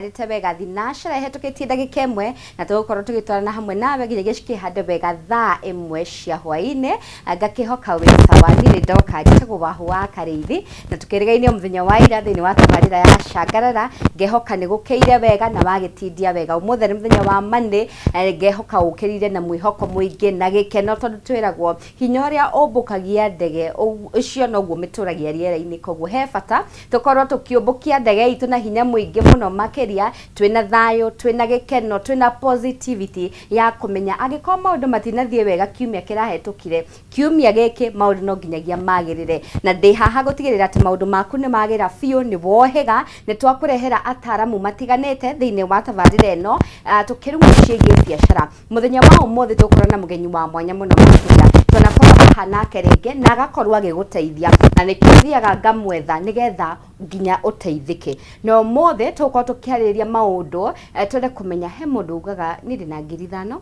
Rĩte wega thinacera ĩhetũkĩtie ndagĩka 1, na tũgũkorwo tũgĩtwarana hamwe nawe nginyagia cikĩhande wega thaa 1 cia hwaĩ-inĩ. Ngakĩhoka wĩ sawa. Niĩ nĩ ndoka, njĩtagwo Wahu wa Karĩithi, na tũkĩrĩgaine mũthenya wa ira thĩinĩ wa tabarĩra ya Cangarara. Ngehoka nĩ gũkĩire wega na wagĩtindia wega. Ũmũthĩ nĩ mũthenya wa Monday, ngehoka ũkĩrire na mwĩhoko mũingĩ na gĩkeno, tondũ twĩragwo hinya ũrĩa ũmbũkagia ndege ũcio noguo mĩtũragia rĩera-inĩ. Koguo he bata tũkorwo tũkĩũmbũkia ndege itũ na hinya mũingĩ mũno makĩria, twĩna thayũ, twĩna gĩkeno, twĩna positivity ya kũmenya angĩkorwo maũndũ matinathiĩ wega kiumia kĩrahetũkire, kiumia gĩkĩ maũndũ no nginyagia magĩrĩre. Na ndĩ haha gũtigĩrĩra atĩ maũndũ maku nĩ magĩra biũ, nĩ wohĩga. Nĩ twakũrehera ataramu matiganĩte thĩinĩ wa tabarĩra ĩno, tũkĩruma ciĩgiĩ biacara. Mũthenya wa ũmũthĩ tũgũkorwo na mũgeni wa mwanya mũno makĩria, twanakorwo haha nake rĩngĩ na agakorwo agĩgũteithia, na nĩkĩo thiaga ngamwetha nĩgetha nginya ũteithĩke. Na ũmũthĩ tũgũkorwo tũkĩarĩrĩria maũndũ, twende kũmenya he mũndũ ugaga niĩ ndĩna 5,000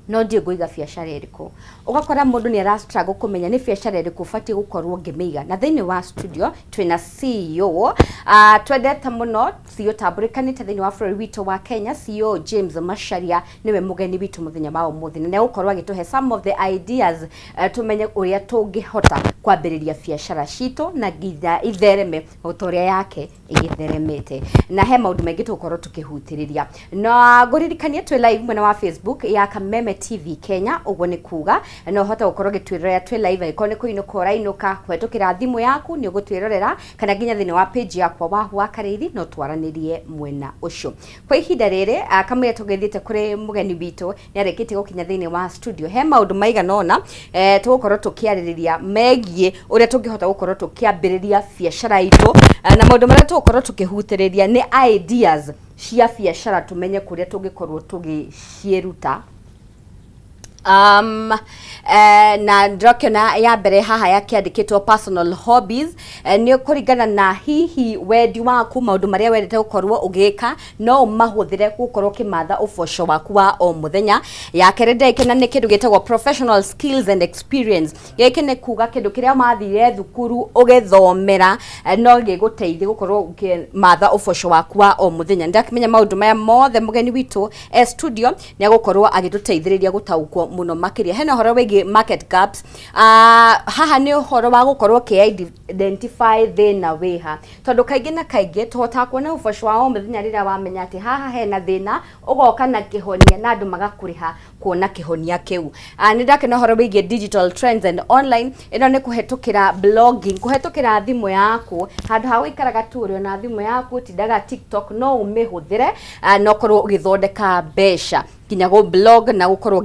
no ndiũĩ ngũiga biacara ĩrĩkũ. Ũgakora mũndũ nĩ ara struggle kũmenya nĩ biacara ĩrĩkũ ũbatiĩ gũkorwo ngĩmĩiga. Na thĩinĩ wa studio twĩna CEO twendete mũno, CEO tambũrĩkanĩte thĩinĩ wa bũrũri witũ wa Kenya, CEO James Macharia nĩwe mũgeni witũ mũthenya wa ũmũthĩ, na nĩegũkorwo agĩtũhe some of the ideas, tũmenye ũrĩa tũngĩhota kwambĩrĩria biacara citũ na nginya ithereme o ta ũrĩa yake ĩgĩtheremete. Na he maũndũ maingĩ tũgũkorwo tũkĩhutĩrĩria. Na ngũririkanie twĩ live mwena wa Facebook ya Kameme TV Kenya, ũguo nĩ kuga no ũhote gũkorwo ũgĩtwĩrorera twĩ live angĩkorwo nĩ kũinũka ũrainũka kũhetũkĩra thimũ yaku nĩ ũgũtwĩrorera, kana nginya thĩinĩ wa page yakwa Wahu wa Karĩithi no twaranĩrie mwena ũcio. Kwa ihinda rĩrĩ, kamũira tũgĩthiĩte kũrĩ mũgeni witũ, nĩ arĩkĩtie gũkinya thĩinĩ wa studio. He maũndũ maigana ũna tũgũkorwo tũkĩarĩrĩria megiĩ ũrĩa tũngĩhota gũkorwo tũkĩambĩrĩria biacara itũ, na maũndũ marĩa tũgũkorwo tũkĩhutĩrĩria nĩ ideas cia biacara, tũmenye kũrĩa tũngĩkorwo tũgĩciĩruta. Na ndĩrakĩona ya mbere haha yakĩandĩkĩtwo personal hobbies, nĩ kũringana na hihi wendi waku, maũndũ marĩa wendete gũkorwo ũgĩka no ũmahũthĩre gũkorwo ũkĩmatha ũboco waku wa o mũthenya. Ya kerĩ ndĩrakĩona nĩ kĩndũ gĩtagwo professional skills and experience. Gĩkĩ nĩ kuga kĩndũ kĩrĩa wathire thukuru ũgĩthomera, no gĩgũteithie gũkorwo ũkĩmatha ũboco waku wa o mũthenya. Nĩndakĩmenya maũndũ maya mothe mũgeni witũ e studio nĩ agũkorwo agĩtũteithĩrĩria gũtaũkwo mũno makĩria. Hena ũhoro wĩgiĩ market gaps. Haha nĩ ũhoro wa gũkorwo ũkĩ identify thĩna wĩha, tondũ kaingĩ na kaingĩ tũhotaga kuona ũboco wa o mũthenya rĩrĩa wamenya atĩ haha hena thĩna, ũgoka na kĩhonia na andũ magakũrĩha kuona kĩhonia kĩu. Nĩ ndakena ũhoro wĩgiĩ digital trends and online. Ĩno nĩ kũhetũkĩra blogging, kũhetũkĩra thimũ yaku, handũ ha gũikaraga tu ũrĩ ona thimũ yaku ũtindaga TikTok, no ũmĩhũthĩre na ũkorwo ũgĩthondeka mbeca nginya gũ blog na gũkorwo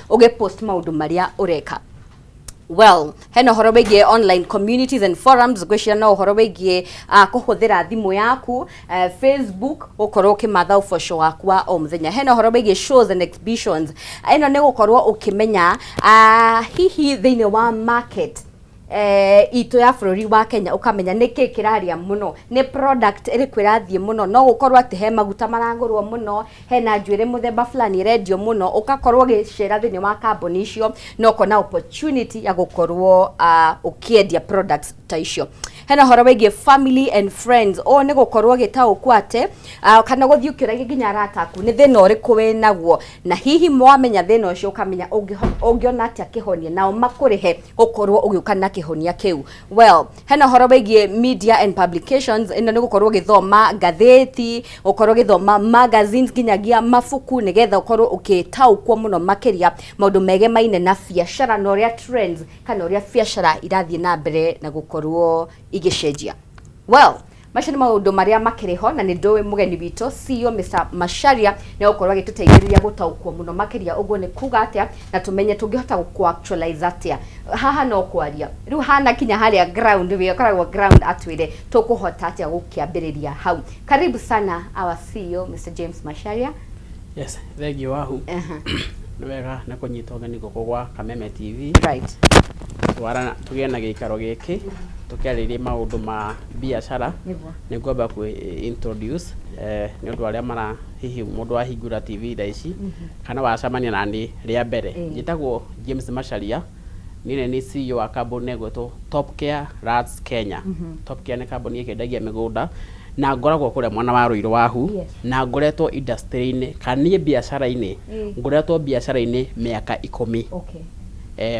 ũgĩ post maũndũ marĩa ũreka. Well, hena ũhoro wĩgiĩ online communities and forums. Ngwĩciria no ũhoro wĩgiĩ kũhũthĩra thimũ yaku, Facebook, gũkorwo ũkĩmatha ũboco waku wa o mũthenya. Hena ũhoro wĩgiĩ shows and exhibitions. Ĩno nĩ gũkorwo ũkĩmenya hihi thĩinĩ wa market itũ ya bũrũri wa Kenya, ũkamenya nĩ kĩ kĩraria mũno, nĩ product ĩrĩkũ ĩrathiĩ mũno. No gũkorwo atĩ he maguta maragũrwo mũno, hena njuĩrĩ mũthemba fulani ĩrendio mũno, ũgakorwo ũgĩcera thĩinĩ wa kambuni icio na ũkona opportunity ya gũkorwo ũkĩendia products ta icio. Hena ũhoro wĩgiĩ family and friends. Ũũ nĩ gũkorwo ũgĩtaũkwo atĩ kana gũthiĩ ũkĩũragia nginya arata aku nĩ thĩna ũrĩkũ wĩnaguo, na hihi mwamenya thĩna ũcio ũkamenya ũngĩona atĩa kĩhonia, nao makũrĩhe gũkorwo ũgĩũka na kĩhonia kĩu. Well, hena ũhoro wĩgiĩ media and publications. Ĩno nĩ gũkorwo ũgĩthoma ngathĩti, gũkorwo ũgĩthoma magazines, nginyagia mabuku, nĩgetha ũkorwo ũgĩtaũkwo mũno makĩria maũndũ megemaine na biacara na ũrĩa trends kana ũrĩa biacara irathiĩ na mbere na gũkorwo igĩcenjia. Well, macio nĩ maũndũ marĩa makĩrĩ ho, na nĩ ndũĩ mũgeni witũ CEO Mr Macharia nĩ egũkorwo agĩtũteithĩrĩria gũtaũkwo mũno makĩria ũguo nĩ kuga atĩa, na tũmenye tũngĩhota gũ actualize atĩa. Haha no kwaria rĩu hana kinya harĩa ground wĩ ũkoragwo ground, atwĩre tũkũhota atĩa gũkĩambĩrĩria hau. Karibu sana, our CEO Mr James Macharia. Yes, thank you, Wahu. Nĩ wega nĩ kũnyita ũgeni gũkũ gwa Kameme TV. Twara tũgĩe na gĩikaro gĩkĩ tũkĩarĩrie maũndũ ma biacara. Nĩ ngwamba kwĩ introduce nĩ ũndũ arĩa mara hihi mũndũ wahingũra TV thaa ici kana wacemania na niĩ rĩa mbere. Njĩtagwo James Macharia, niĩ nĩ CEO wa kambuni ĩgwĩtwo Top Care Lands Kenya. Top Care nĩ kambuni ĩkĩendagia mĩgũnda Na ngoragwo kũrĩa mwena wa Rũirũ Wahu. Na ngoretwo industry-inĩ kana niĩ biacara-inĩ, ngoretwo biacara-inĩ mĩaka 10.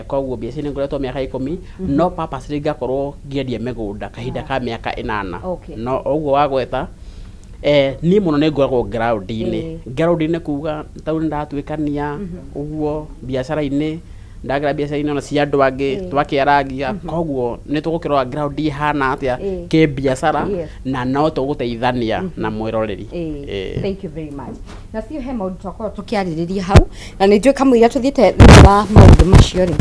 Koguo biacara-inĩ ngoretwo mĩaka 10, no purposely ngakorwo ngĩendia mĩgũnda kahinda ka mĩaka 8. No ũguo wagweta, niĩ mũno nĩ ngoragwo ground-inĩ. Ground-inĩ kuga tarĩu nĩ ndatuĩkania ũguo biacara-inĩ, ndagera biacara-inĩ ona cia andũ angĩ, twakĩarangia, koguo nĩ tũgũkĩrora ground ĩhana atĩa kĩbiacara, na no tũgũteithania na mwĩroreri. Thank you very much. Na cio he maũndũ twakorwo tũkĩarĩrĩria hau, na nĩ njũĩ kamũira tũthiĩte thĩinĩ wa maũndũ macio rĩ,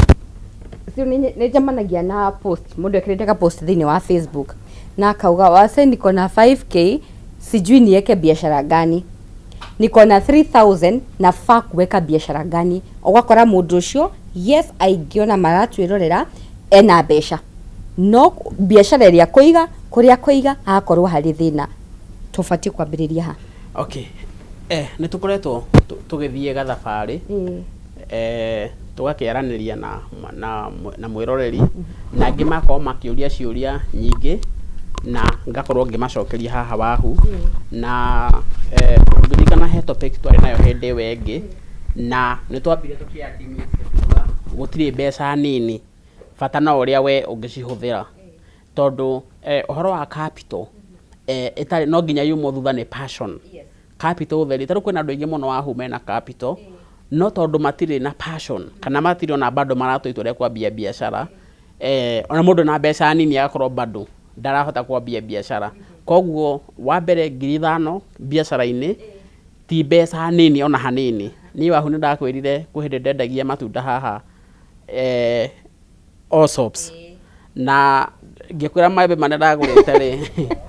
cio nĩ njemanagia na post, mũndũ ekĩrĩte ka post thĩinĩ wa Facebook na akauga, "Wase, niko na 5K, sijui niweke biashara gani, niko na 3000, nafaa kuweka biashara gani?" Ũgakora mũndũ ũcio, yes, aingĩ ona maratwĩrorera ena mbeca, no biacara ĩrĩa kũiga kũrĩa kũiga hagakorwo harĩ thĩna. Tũbatiĩ kwambĩrĩria ha? Okay, nĩ tũkoretwo tũgĩthiĩ gathabarĩ, tũgakĩaranĩria na mwĩroreri, na angĩ magakorwo makĩũria ciũria nyingĩ na ngakorwo ngĩmacokeria haha Wahu. Na ngĩririkana he topic twarĩ nayo hĩndĩ ĩyo ĩngĩ, na nĩ twambire tũkĩ-admit tũkiuga gũtirĩ mbeca nini, bata no ũrĩa we ũngĩcihũthĩra, tondũ ũhoro wa capital ĩtarĩ no nginya yumwo thutha nĩ passion. Capital ũtheri, tarĩu kwĩna andũ aingĩ mũno Wahu mena capital, no tondũ matirĩ na passion kana matirĩ ona bado maratua itua rĩa kwambia biacara, ona mũndũ na mbeca nini agakorwo bado ndarahota kwambia biacara. Koguo wa mbere, 5,000 biacara-inĩ ti mbeca nini ona hanini. Niĩ Wahu nĩ ndakwĩrire kwĩ hĩndĩ ndendagia matunda haha Allsops, na ngĩkwĩra maembe marĩa ndagũrĩte rĩ,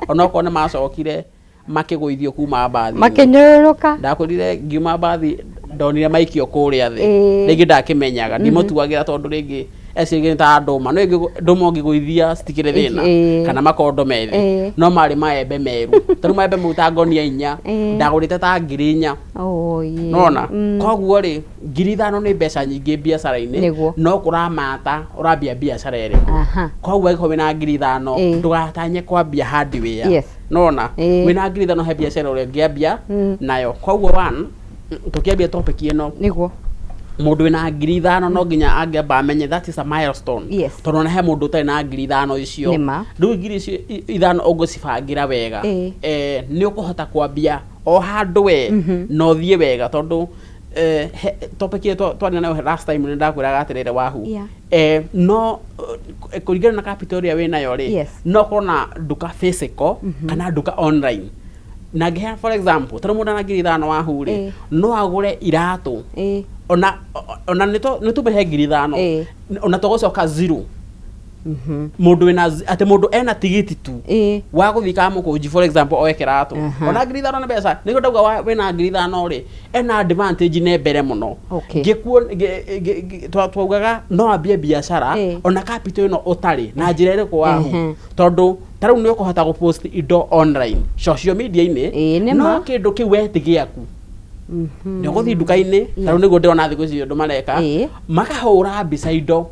onokorwo nĩ macokire makĩgũithio kuma mbathi. Makĩnyũrũrũka. Ndakwĩrire ngiuma mbathi ndonire maikio kũrĩa thĩ. Rĩngĩ ndakĩmenyaga ndimũtuagĩra, tondũ rĩngĩ ecirĩgie nĩ ta ndũma, no rĩngĩ ndũma ũngĩgũithia citikĩrĩ thĩna, kana makondo methĩ. No marĩ maembe meru. Tarĩu maembe mau ta ngonia 4 ndagũrĩte ta 4,000. Nona koguo rĩ, 5,000 nĩ mbeca nyingĩ biacara-inĩ. No kũramata ũrambia biacara ĩrĩkũ. Koguo angĩkorwo wĩna 5,000, ndũgatanye kwambia hardware. Nona wĩna 5,000 he biacara ũrĩa ũngĩambia nayo. Koguo one, tũkĩambia topic ĩno, mũndũ wĩna 5,000 no nginya angĩamba amenye that is a milestone, tondũ ona he mũndũ ũtarĩ na 5,000 icio. Nĩma. Rĩu ngiri icio ithano ũngĩcibangĩra wega, nĩ ũkũhota kwambia o handũ we na ũthiĩ wega, tondũ topic ĩyo twarĩ nayo last time nĩ ndakwĩraga atĩrĩrĩ Wahu, no kũringana na capital ĩrĩa wĩnayo rĩ, no ũkorwo na nduka physical kana nduka online. Na ngĩheana for example, tarĩu mũndũ na 5,000 Wahu rĩ, no agũre iratũ, ona nĩ tũmĩhe 5,000, ona tũgũcoka zero. Mũndũ wĩna atĩ mũndũ ena tigiti tu wa gũthiĩ Kamũkũnji, for example, oe kĩratũ. Ona 5,000 nĩ mbeca. Nĩguo ndauga wĩna 5,000 rĩ, ena advantage nĩ mbere mũno. Ngĩkuo twaugaga no ambie biacara ona capital ĩno ũtarĩ na njĩra ĩrĩkũ, Wahu? Tondũ tarĩu nĩ ũkũhota gũpost indo online social media-inĩ, Nĩ no ma. kĩndũ kĩu we ti gĩaku, nĩ ũgũthiĩ nduka-inĩ. Tarĩu nĩguo ndĩrona thikũ ici ũndũ mareka, makahũra mbica indo,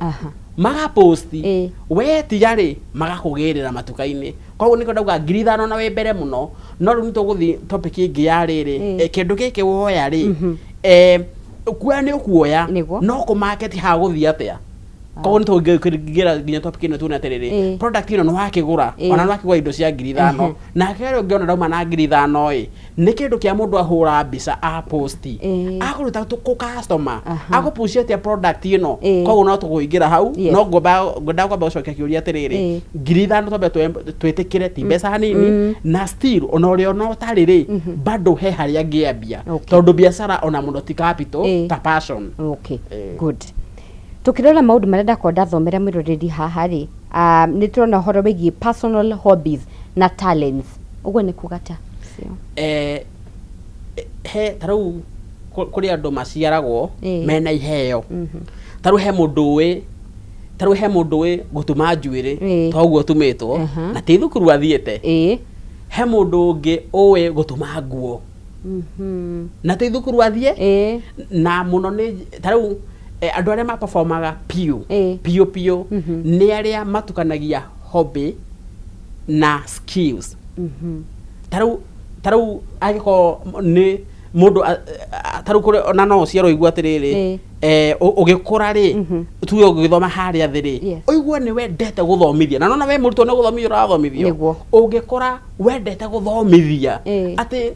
magaposti, wetia rĩ, magakũgĩrĩra matuka-inĩ. Koguo nĩkĩo ndauga 5,000 na wĩ mbere mũno. No rĩu nĩ tũgũthiĩ topic ĩngĩ ya rĩrĩ, kĩndũ gĩkĩ woya rĩ, kuoya nĩ ũkuoya, no kũmarket hagũthiĩ atĩa? Koguo nĩ tũngĩingĩra nginya topic ĩno tuone atĩrĩrĩ, product ĩno nĩ wakĩgũra, ona nĩ wakĩgũra indo cia 5,000, nake ũrĩa ũngĩona ndauma na 5,000 ĩ, nĩ kĩndũ kĩa mũndũ ahũra mbica aposti, akũruta kũ customer, agũpush atĩa product ĩno? Koguo no tũkũingĩra hau. No ngwenda kwamba gũcokia kĩũria atĩrĩrĩ, 5,000 twambe twĩtĩkĩre ti mbeca nini, na still ona ũrĩa ona ũtarĩ rĩ, bado he harĩa angĩambia, tondũ biacara ona mũno ti capital, ta passion. Good. Tukirora maũndũ marĩa ndakorwo ndathomera mwĩroreri haha rĩ, nĩ tũrona ũhoro wĩgiĩ personal hobbies na talents. Ũguo nĩ kuga ta He tarĩu kũrĩ andũ maciaragwo mena iheo. Tarĩu he mũndũ ũĩ, tarĩu he mũndũ ũĩ gũtuma njuĩrĩ, toguo ũtumĩtwo, na ti thukuru athiĩte. He mũndũ ũngĩ ũĩ gũtuma nguo, na ti thukuru athiĩ. Na mũno nĩ tarĩu andũ arĩa maperformaga piũ piũ piũ nĩ arĩa matukanagia hobby na skills. Tarĩu angĩkorwo nĩ mũndũ tarĩu kũrĩ ona no ũciarwo ũigue atĩrĩrĩ, ũgĩkũra rĩ, tuge ũgĩthoma harĩa thĩ rĩ, ũigue nĩ wendete gũthomithia, na nona we mũrutwo nĩ gũthomithio ũrathomithio. Ũngĩkũra wendete gũthomithia, atĩ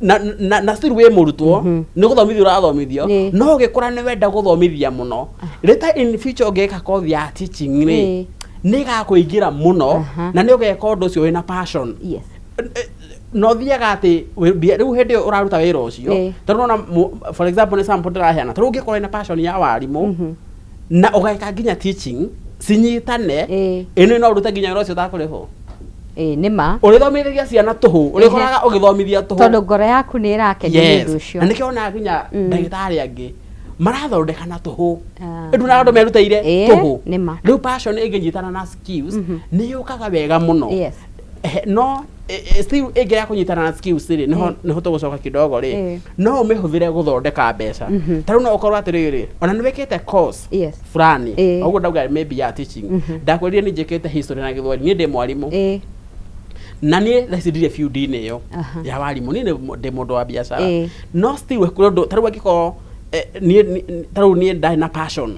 na still wĩ mũrutwo, nĩ gũthomithio ũrathomithio, no ũgĩkũra nĩ wenda gũthomithia mũno, later in future ũngĩka kothi ya teaching rĩ, nĩ ĩgakũingĩra mũno, na nĩ ũgeka ũndũ ũcio wĩna passion. Na ũthiaga atĩ rĩu hĩndĩ ĩyo ũraruta wĩra ũcio, tondũ nona for example, nĩ sample ndĩraheana, tondũ ũngĩkorwo wĩna passion ya warimũ na ũgeka nginya teaching cinyitane, ĩno no ũrute nginya wĩra ũcio ũtakũrĩhwo. Ĩĩ, nĩ ma. Ũrĩthomithagia ciana tũhũ, ũrĩkoraga ũgĩthomithia tũhũ, tondũ ngoro yaku nĩ ĩrakenio nĩ ũndũ ũcio. Na nĩkĩo wonaga nginya ndagĩtarĩ angĩ marathondeka na tũhũ, ĩndũ na andũ merutĩire tũhũ. Nĩ ma. Rĩu passion ĩngĩnyitana na skills nĩ yũkaga wega mũno. No still ĩngĩ ya kũnyitana na skills rĩ, nĩho tũgũcoka kidogo rĩ, no ũmĩhũthĩre gũthondeka mbeca. Ta rĩu no ũkorwo atĩrĩrĩ, ona nĩ wĩkĩte course fulani, ũguo ndauga maybe ya teaching, ndakwĩrire nĩ njĩkĩte history na gĩthweri, niĩ ndĩ mwarimũ, na niĩ thaa ici ndirĩ field-inĩ ĩyo ya warimũ, niĩ ndĩ mũndũ wa biacara. No still kũrĩ ũndũ, ta rĩu angĩkorwo niĩ ta rĩu niĩ ndarĩ na passion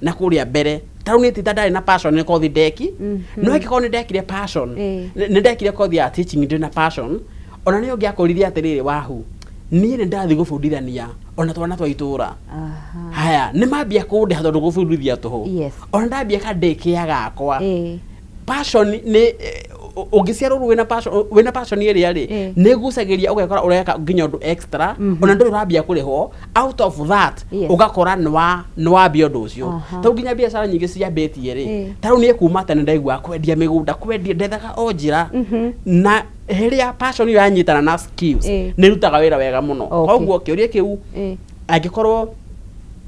na kũrĩa mbere, ta rĩu niĩ ti ta ndarĩ na passion nĩ kothi ndeki, no angĩkorwo nĩ ndekire passion, nĩ ndekire kothi ya teaching ndĩ na passion, ona nĩ ũngĩakũririe atĩrĩrĩ, wahu, niĩ nĩ ndathiĩ gũbundithania ona twana twa itũra, haya nĩ mambia kũndĩha tondũ gũbundithia tũhũ, ona ndambia kandĩkĩa gakwa, passion nĩ ũngĩciarwo wĩna passion ĩrĩa rĩ, nĩ ĩgucagĩria ũgekora ũreka nginya ũndũ extra, ona ndũrĩ ũrambia kũrĩhwo out of that, ũgakora nĩ wambia ũndũ ũcio. Tarĩu nginya biacara nyingĩ ciambĩtie rĩ, tarĩu niĩ kuma tene ndaiguaga kwendia mĩgũnda, kwendia, ndethaga o njĩra, na rĩrĩa passion ĩyo yanyitana na skills, nĩ ĩrutaga wĩra wega mũno. Koguo kĩũria kĩu, angĩkorwo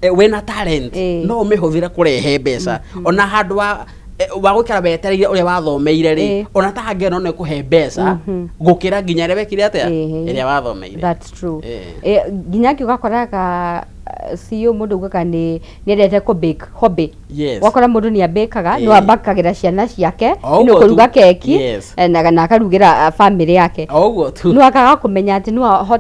wĩna talent, no ũmĩhũthĩre kũrehe mbeca, ona handũ wa gũikara wetereire ũrĩa wathomeire rĩ, ona ta ngeno no ĩkũhe mbeca gũkĩra nginya ĩrĩa wekire atĩa, ĩrĩa wathomeire. That's true. Nginya angĩ ũgakoraga CEO mũndũ ugaga nĩ nĩendete kũ bake, hobby. Wakora mũndũ nĩ abĩkaga, no abakagĩra ciana ciake, O no ũguo tu. Kũruga keki, na akarugĩra family yake. O ũguo tu. No akaga kũmenya atĩ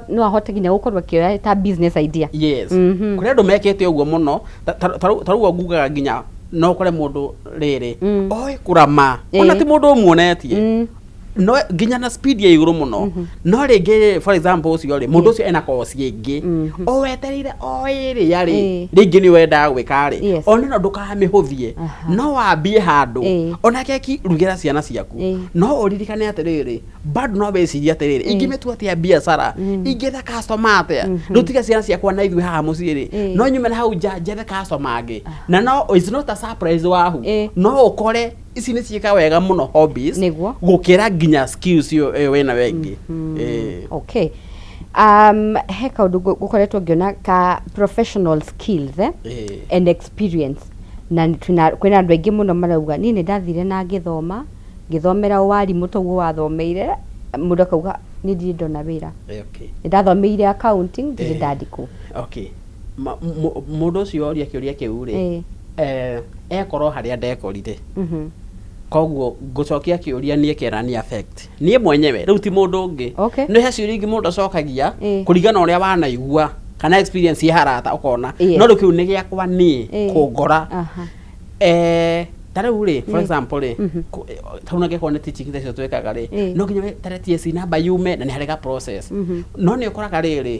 no ahote nginya gũkorwo akĩoya ta business idea. Yes. Kũrĩ andũ mekĩte ũguo mũno. Ta rĩu ũguo ngugaga, nginya no ũkore mũndũ rĩrĩ oĩ kũrama, ona ti mũndũ ũmuonetie, no nginya na speed ya igũrũ mũno, no rĩngĩ, for example, ũcio rĩ, mũndũ ũcio ena koci ĩngĩ o wetereire o ĩrĩa rĩ, rĩngĩ nĩ wendaga gwĩka rĩ, ona no ndũkamĩhũthie, no wambie handũ, ona keki rugĩra ciana ciaku, no ũririkane atĩrĩrĩ, bado no wĩcirie atĩrĩrĩ, ingĩmĩtua atĩa biacara, ingĩetha customer atĩa, rĩu tiga ciana ciakwa na ithuĩ haha mũciĩ rĩ, no nyume na hau nja njethe customer angĩ, na no it's not a surprise wahu, no ũkore ici nĩ ciĩka wega mũno hobbies gũkĩra nginya skills ĩyo wĩna wengĩ. Okay, he kaũndũ ngũkoretwo ngĩona ka professional skills and experience, na kwĩna andũ aingĩ mũno marauga niĩ nĩ ndathire na ngĩthoma, ngĩthomera warimũ toguo wathomeire, mũndũ akauga niĩ ndirĩ ndona wĩra, nĩ ndathomeire accounting, ndirĩ ndandĩkwo. Okay. Mũndũ ũcio oria kĩũria kĩu rĩ, ekorwo harĩa ndekorire, koguo ngũcokia kĩũria niĩ kĩra ni affect niĩ mwenyewe, rĩu ti mũndũ ũngĩ. Nĩ he ciũria ingĩ mũndũ acokagia kũringana na ũrĩa wanaigua kana experience ya harata ũkona, no rĩu kĩu nĩ gĩakwa niĩ kũngora. Ta rĩu rĩ, for example rĩ, ta rĩu nangĩkorwo nĩ teaching ta icio twĩkaga rĩ, no nginya weterere TSC namba yume, na nĩ harĩ ga process, no nĩ ũkoraga rĩrĩ,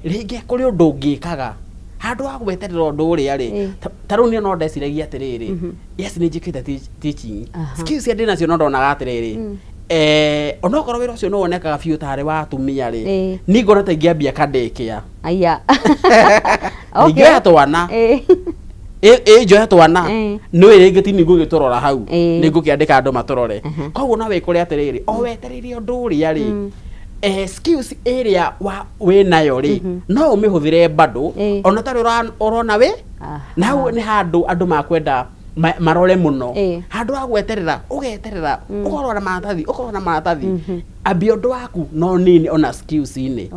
rĩngĩ kũrĩ ũndũ ũngĩkaga handũ wa gweterera ũndũ ũrĩa rĩ. Ta rĩu niĩ no ndeciragia atĩrĩrĩ, yes, nĩ njĩkĩte teaching, skills iria ndĩ nacio, no ndonaga atĩrĩrĩ, onokorwo wĩra ũcio nĩ wonekaga biũ tarĩ wa atumia rĩ, niĩ ngona ta ingĩambia kandĩkĩa, Aya. ingĩoya twana, ĩ njoya twana, nĩ rĩngĩ ti ningũgĩtũrora hau, nĩ ngũkĩandĩka andũ matũrore. Koguo no wĩkore atĩrĩrĩ, o wetereire ũndũ ũrĩa rĩ, skills ĩrĩa wa wĩnayo rĩ, no ũmĩhũthĩre bado, ona tarĩ ũrona wĩ na hau nĩ handũ andũ makwenda. Marore mũno. Ĩĩ. Handũ ha gweterera, ũgeterera ũkorwo na maratathi, ũkorwo na maratathi, ambia ũndũ waku no nini ona skills-inĩ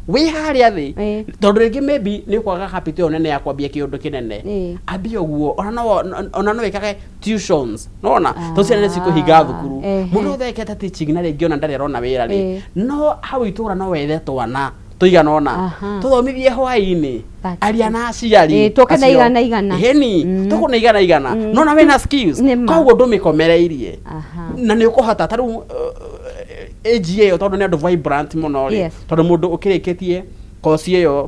wĩ harĩa thĩ, tondũ rĩngĩ maybe nĩ ũkwaga capital ĩyo nene ya kwambia kĩũndũ kĩnene. Ambia ũguo, ona no wĩkage tuitions, nona tondũ ciana nĩ cikũhinga thukuru. Mũndũ wothe ekete teaching na rĩngĩ ona ndarĩ arona wĩra rĩ, no hau itũra no wethe twana tũigana ũna, tũthomithie hwaĩ-inĩ. Aria na aciari. Ĩĩ, tũke na acio. igana igana. Ĩni, tũkũ na igana igana, nona wĩna skills. Nĩ ma. Koguo ndũmĩkomereirie na nĩ ũkũhota ta rĩu age ĩyo, tondũ nĩ andũ vibrant mũno rĩ, tondũ mũndũ ũkĩrĩkĩtie koci ĩyo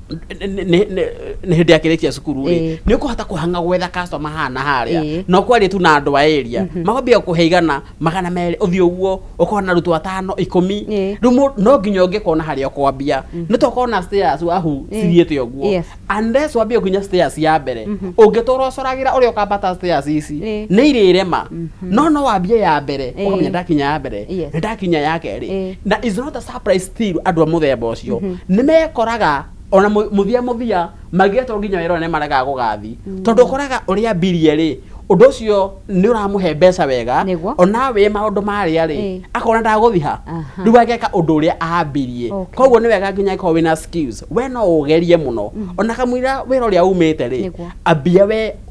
nĩ hĩndĩ akĩrĩkia cukuru rĩ, nĩ ũkũhota kũhang'a gwetha customer hana harĩa, na ũkwaria tu na andũ a area, makwambia kũhe 100, 200, ũthiĩ ũguo ũkorwo na arutwo atano, 10. Rĩu no nginya ũngĩkona harĩa ũkwambia, nĩ tũkona stairs wahu cithiĩte ũguo, unless wambie gũkinya stairs ya mbere. Ũngĩtũra ũcoragĩra ũrĩa ũkambata stairs ici, nĩ irĩrema, no wambie ya mbere, ũkamenya ndakinya ya mbere, nĩ ndakinya ya kerĩ. Na is not a surprise, still andũ a mũthemba ũcio nĩ mekoraga ona mũthia mũthia magĩetwo nginya wĩra ũrĩa nĩ maregaga gũgathi, tondũ ũkoraga ũrĩa ambirie rĩ, ũndũ ũcio nĩ ũramũhe mbeca wega. Ona wĩ maũndũ marĩa rĩ, akona ndagũthiha, rĩu ageka ũndũ ũrĩa ambirie. Koguo nĩ wega nginya ĩkorwo wĩna skills, we no ũgerie mũno ona kamũira wĩra ũrĩa umĩte rĩ. Ambia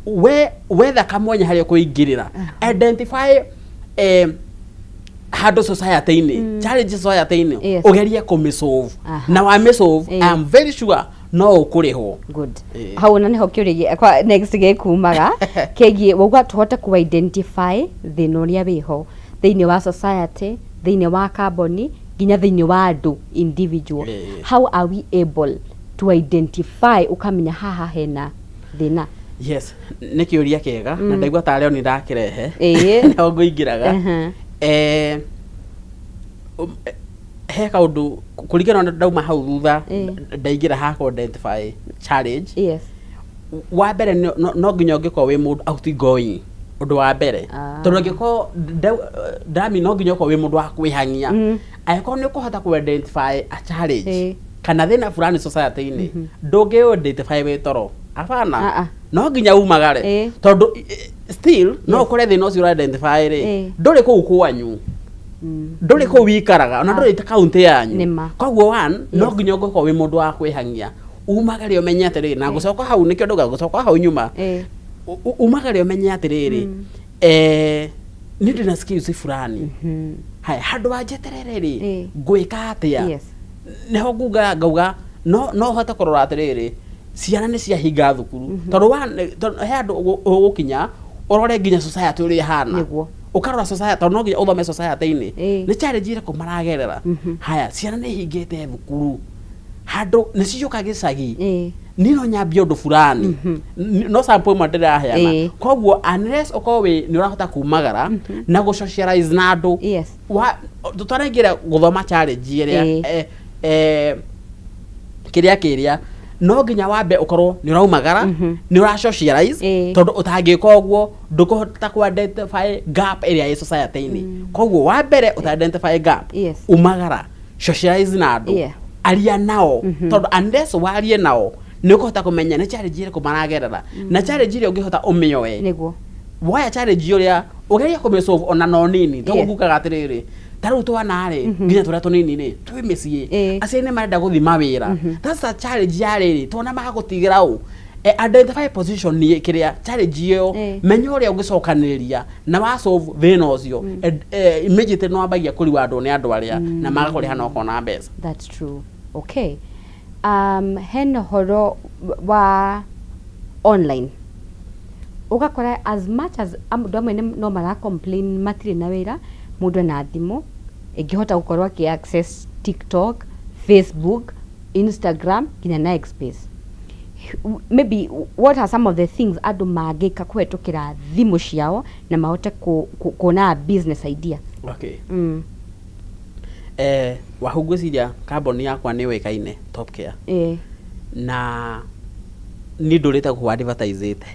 we wetha kamwanya harĩa ũkũingĩrĩra, identify handũ society-inĩ, challenge society-inĩ, ũgerie kũmĩsolve. Na wamĩsolve, I am very sure no ũkũrĩhwo. Good. Hau ona niho kĩũria kwa next gĩkumaga kĩgiĩ wauga tũhote ku identify thĩna ũrĩa wĩho thĩinĩ wa society, thĩinĩ wa kambuni, nginya thĩinĩ wa andũ individual. How are we able to identify, ũkamenya haha hena thĩna? Yes, nĩ kĩũria kĩega na ndaigua tarĩ o nĩ ndakĩrehe nĩho ngũingĩraga. He kaũndũ kũringana na ndauma hau thutha, ndaingĩra ha kũ identify challenge. Wa mbere no nginya ũngĩkorwo wĩ mũndũ outgoing, ũndũ wa mbere, tondũ angĩkorwo ndami, no nginya ũkorwo wĩ mũndũ wa kwĩhang'ia. Angĩkorwo nĩ ũkũhota kũ identify a challenge kana thĩna fulani society-inĩ, ndũngĩ identify wĩ toro, hapana. No nginya umagare, tondũ still no ũkore thĩna ũcio ũra identify rĩ, ndũrĩ kũu kwanyu, ndũrĩ kũu wikaraga, ona ndũrĩ kaunti yanyu. Nĩma. Koguo one, no nginya ũngĩkorwo wĩ mũndũ wa kwĩhang'ia, umagare ũmenye atĩrĩrĩ, na ngũcoka hau nĩkĩo ndauga ngũcoka hau nyuma. Umagare ũmenye atĩrĩrĩ, niĩ ndĩna skills fulani, haya handũ wa njeterere rĩ, ngwĩka atĩa? Nĩho nguga ngauga no hote kũrora atĩrĩrĩ, ciana nĩ ciahinga thukuru, tondũ he handũ ũgũkinya ũrore nginya society ũrĩa ĩhana. Ũkarora society, tondũ no nginya ũthome society-inĩ nĩ challenge ĩrĩkũ maragerera. Haya, ciana nĩ ihingĩte thukuru, handũ nĩ cioka gĩcagi, niĩ no nyambie ũndũ fulani. No sample ĩmwe ndĩraheana. Koguo unless ũkorwo wĩ nĩ ũrahota kumagara na gũ socialize na andũ, wa tũtaraingĩra gũthoma challenge ĩrĩa, kĩrĩa kĩrĩa no nginya wambe ũkorwo nĩ ũraumagara, nĩ ũra socialize, tondũ ũtangĩka ũguo ndũkũhota ku identify gap ĩrĩa ĩ society-inĩ. Koguo wa mbere, ũta identify gap, umagara, socialize na andũ, aria nao, tondũ unless warie nao nĩ ũkũhota kũmenya nĩ challenge ĩrĩkũ maragerera, na challenge ĩrĩa ũngĩhota ũmĩoe. Woya challenge ũrĩa ũgerie kũmĩsolve ona no nini, tondũ ngugaga atĩrĩrĩ, ta rĩu twana rĩ, nginya tũrĩa tũnini rĩ, twĩ mĩciĩ, aciari nĩ marenda gũthiĩ mawĩra. That's a challenge ya rĩrĩ twana magũtigĩra ũ. Identify position nĩ kĩrĩa challenge ĩyo, menya ũrĩa ũngĩcokanĩrĩria na wa solve thĩna ũcio. Immediately nĩ wambagia kũriwandwo nĩ andũ arĩa na magakũrĩha na ũkona mbeca. That's true. Okay. Hena ũhoro wa online, ũgakora as much as andũ amwe no mara complain matirĩ na wĩra, mũndũ ena thimũ ĩngĩhota gũkorwo akĩ access TikTok, Facebook, Instagram, nginya na X space. Maybe what are some of the things andũ mangĩka kũhetũkĩra thimũ ciao na mahote kuona business idea? Okay. Wahu, ngwĩciria kambuni yakwa nĩ yũĩkaine, Top Care, na niĩ ndũrĩte gũkũ advertise-ĩte.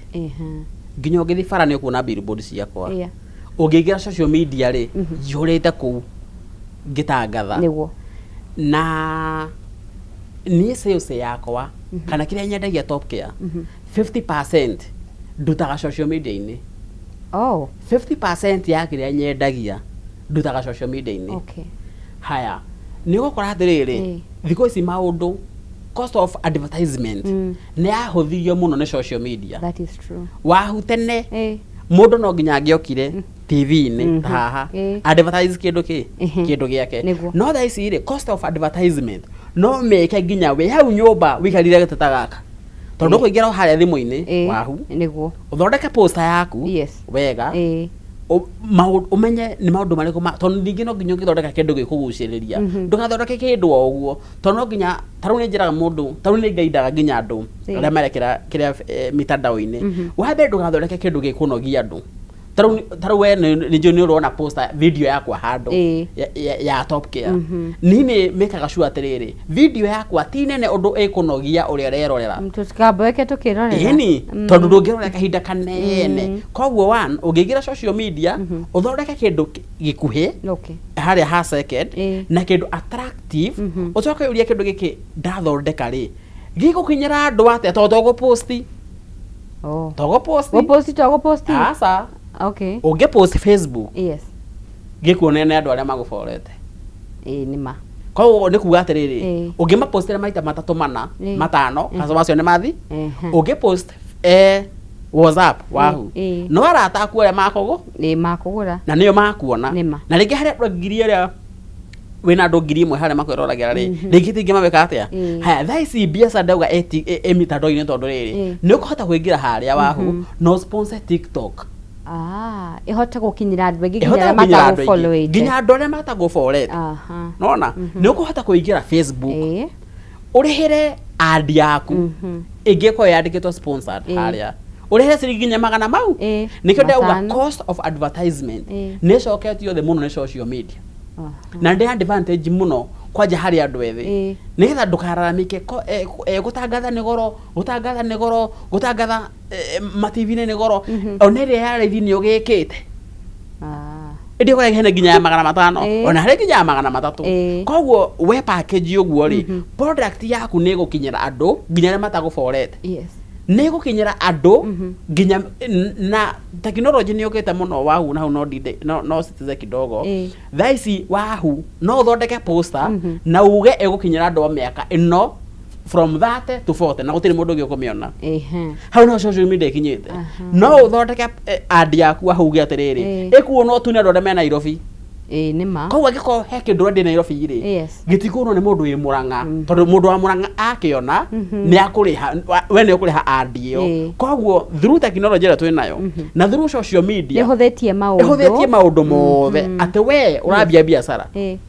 Nginya ũngĩthiĩ bara nĩ ũkuona billboard ciakwa. Ũngĩingĩra social media rĩ, njihũrĩte kũu ngĩtangatha. Na niĩ sales yakwa kana kĩrĩa nyendagia Top Care, 50% Ndutaga social media-inĩ. Oh. 50% ya kĩrĩa nyendagia ndutaga social media-inĩ. Haya, nĩ ũgũkora atĩrĩrĩ, thikũ ici maũndũ, cost of advertisement nĩ yahũthirio mũno nĩ social media. That is true. Wahu, tene mũndũ no nginya angĩokire TV-inĩ ta haha advertise kĩndũ kĩ kĩndũ gĩake. No thaa ici rĩ, cost of advertisement no mĩke nginya wĩ hau nyũmba wĩikarire gĩtĩ ta gaka, tondũ ũkũingĩra o harĩa thimũ-inĩ wahu, ũthondeke poster yaku wega, ũmenye nĩ maũndũ marĩkũ tondũ ningĩ no nginya ũngĩthondeka kĩndũ gĩkũgucĩrĩria. Ndũgathondeke kĩndũ o ũguo, tondũ no nginya, ta rĩu nĩ njĩraga mũndũ, ta rĩu nĩ ngaindaga nginya andũ arĩa marekĩra kĩrĩa mitandao-inĩ. Wa mbere, ndũgathondeke kĩndũ gĩkũnogia andũ. Ta rĩu we nĩ njũĩ nĩ ũrona poster video yakwa handũ ya Top Care. Niĩ nĩ mĩkaga sure atĩrĩrĩ, video yakwa ti nene ũndũ ĩkũnogia ũrĩa ũrerorera. Tũtikamboeke tũkĩrorera. Ĩni, tondũ ndũngĩrora kahinda kanene. Koguo one, ũngĩingĩra social media, ũthondeke kĩndũ gĩkuhĩ harĩa ha second na kĩndũ attractive, ũcoke ũrie kĩndũ gĩkĩ ndathondeka rĩ, gĩgũkinyĩra andũ atĩa? Tondũ to gũposti to gũposti. Gũposti to gũposti. Aca. Ũngĩpost Facebook, gĩkuonania nĩ andũ arĩa magũborete. Ĩĩ, nĩ ma. Koguo nĩ kuga atĩrĩrĩ, ũngĩmapostĩra maita matatũ, mana, matano, customer acio nĩ mathi. Ũngĩpost WhatsApp wahu, no arata aku arĩa makũgũ Ĩĩ, makũgũra. Na nĩo makuona. Nĩ ma. Na rĩngĩ harĩa andũ 1,000 arĩa wĩna andũ 1,000 harĩa makwĩroragĩra rĩ, rĩngĩ tingĩ mawĩka atĩa. Haya, thaa ici biacara ndauga ĩ mitandao-inĩ, tondũ rĩrĩ, nĩ ũkũhota kũingĩra harĩa wahu no sponsor TikTok. Ah, ĩhote gũkinyĩra andũ aingĩ nginya Ĩhote arĩa gũkinyĩra andũ aingĩ, matagũfollowĩte. Nginya andũ arĩa matagũborete. Nona nĩ ũkũhota kũingĩra Facebook, ũrĩhĩre ad yaku ĩngĩkorwo yandĩkĩtwo sponsored harĩa, ũrĩhĩre ciringi nginya magana mau. Nĩkĩo ndauga 500. Cost of advertisement nĩ ĩcoketio thĩ mũno nĩ social media, na ndĩ advantage mũno kwanja harĩ andũ ethĩ, nĩgetha ndũkararamike gũtangatha nĩ goro, gũtangatha nĩ goro, gũtangatha ma-TV-inĩ nĩ goro. Ona ĩrĩa ya raithi nĩ ũgĩkĩte, ĩndĩ ũkora hena nginya ya 500, ona harĩ nginya ya 300. Koguo we package ũguo rĩ, product yaku nĩ ĩgũkinyĩra andũ nginya arĩa matagũborete, nĩ ĩgũkinyĩra andũ nginya na technology nĩ yũkĩte mũno wahu, na hau no ndinde no sitize kidogo. Thaa ici wahu no ũthondeke poster na uge ĩgũkinyĩra andũ a mĩaka ĩno from 30 to 40, na gũtirĩ mũndũ ũngĩ ũkũmĩona. Hau no social media ĩkinyĩte. No ũthondeke ad yaku hau uge atĩrĩrĩ, ĩkuonwo tu nĩ andũ arĩa me Nairobi. Ĩĩ, nĩ ma. Koguo angĩkorwo he kĩndũ ũrendia Nairobi rĩ, gĩtikuonwo nĩ mũndũ wĩ Mũrang'a, tondũ mũndũ wa Mũrang'a akĩona nĩ akũrĩha, we nĩ ũkũrĩha ad ĩyo. Koguo through technology ĩrĩa twĩ nayo na through social media, Ĩhũthĩtie maũndũ. Ĩhũthĩtie maũndũ mothe atĩ we ũrambia biacara,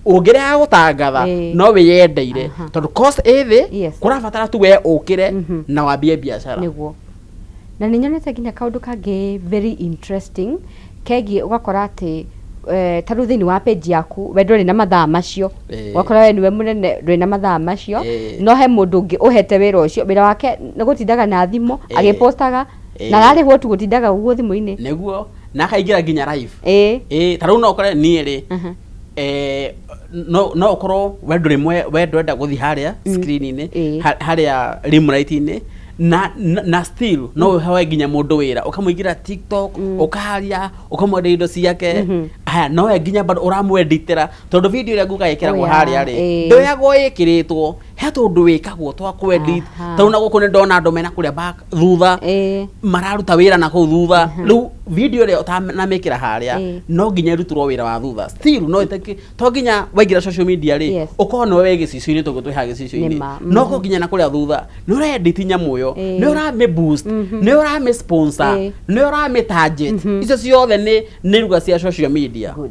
ũngĩrega gũtangatha, no wĩyendeire, tondũ cost ĩ thĩ. Kũrabatara tu we ũkĩre na wambie biacara. Nĩguo, na nĩ nyonete nginya kaũndũ kangĩ very interesting kegiĩ, ũgakora atĩ ta rĩu thĩinĩ wa page yaku we ndũrĩ na mathaa macio. Ũgakora we nĩwe mũnene, ndũrĩ na mathaa macio, no he mũndũ ũngĩ ũhete wĩra ũcio, wĩra wake nĩ gũtindaga na thimũ agĩpostaga, na ararĩhwo tu gũtindaga ũguo thimũ-inĩ. Nĩguo, na akaingĩra nginya live. Ĩĩ, ta rĩu no ũkore niĩ rĩ, no ũkorwo we ndũrĩ we ndwenda gũthiĩ harĩa screen-inĩ, harĩa rim light-inĩ, na still no ũhe nginya mũndũ wĩra, ũkamũingĩra TikTok, ũkaria, ũkamwenderia indo ciake. Haya, nowe nginya bado ũramweditĩra, tondũ video ĩrĩa nguga ĩkĩragwo harĩa rĩ, ndĩoyagwo ĩkĩrĩtwo, he tũndũ wĩkagwo twa kwedit. Tondũ na gũkũ nĩ ndona andũ mena kũrĩa back thutha, mararuta wĩra na kũu thutha. Rĩu video ĩrĩa ũtanamĩkĩra harĩa, no nginya ĩrutĩrwo wĩra wa thutha. Still no ĩtĩki, to nginya waingĩra social media rĩ, ũkorwo nĩwe wĩ gĩcicio-inĩ, tondũ twĩ haha gĩcicio-inĩ. Nĩma, No ũkorwo nginya na kũrĩa thutha nĩ ũraedit nyamũ ĩyo, nĩ ũramĩ boost, nĩ ũramĩ sponsor, nĩ ũramĩ target. Icio ciothe nĩ ruga cia social media. Good.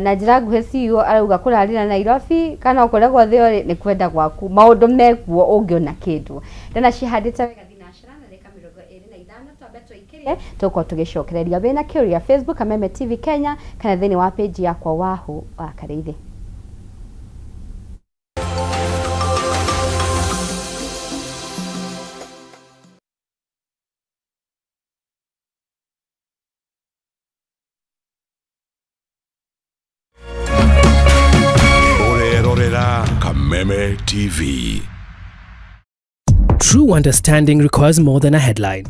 Na njĩra nguhĩ, CEO arauga kũrarĩra Nairobi kana o kũrĩa guothe ũrĩ nĩ kwenda gwaku, maũndũ mekuo ũngĩona kĩndũ ndana cihandĩte wega. Thinacara na ndagĩka 25, twambe tũikĩrie, tũgũkorwo tũgĩcokereria. Wĩna kĩũria, Facebook Kameme TV Kenya, kana thĩinĩ wa page yakwa Wahu wa Karĩithi. Ũrerorera Kameme TV. True understanding requires more than a headline.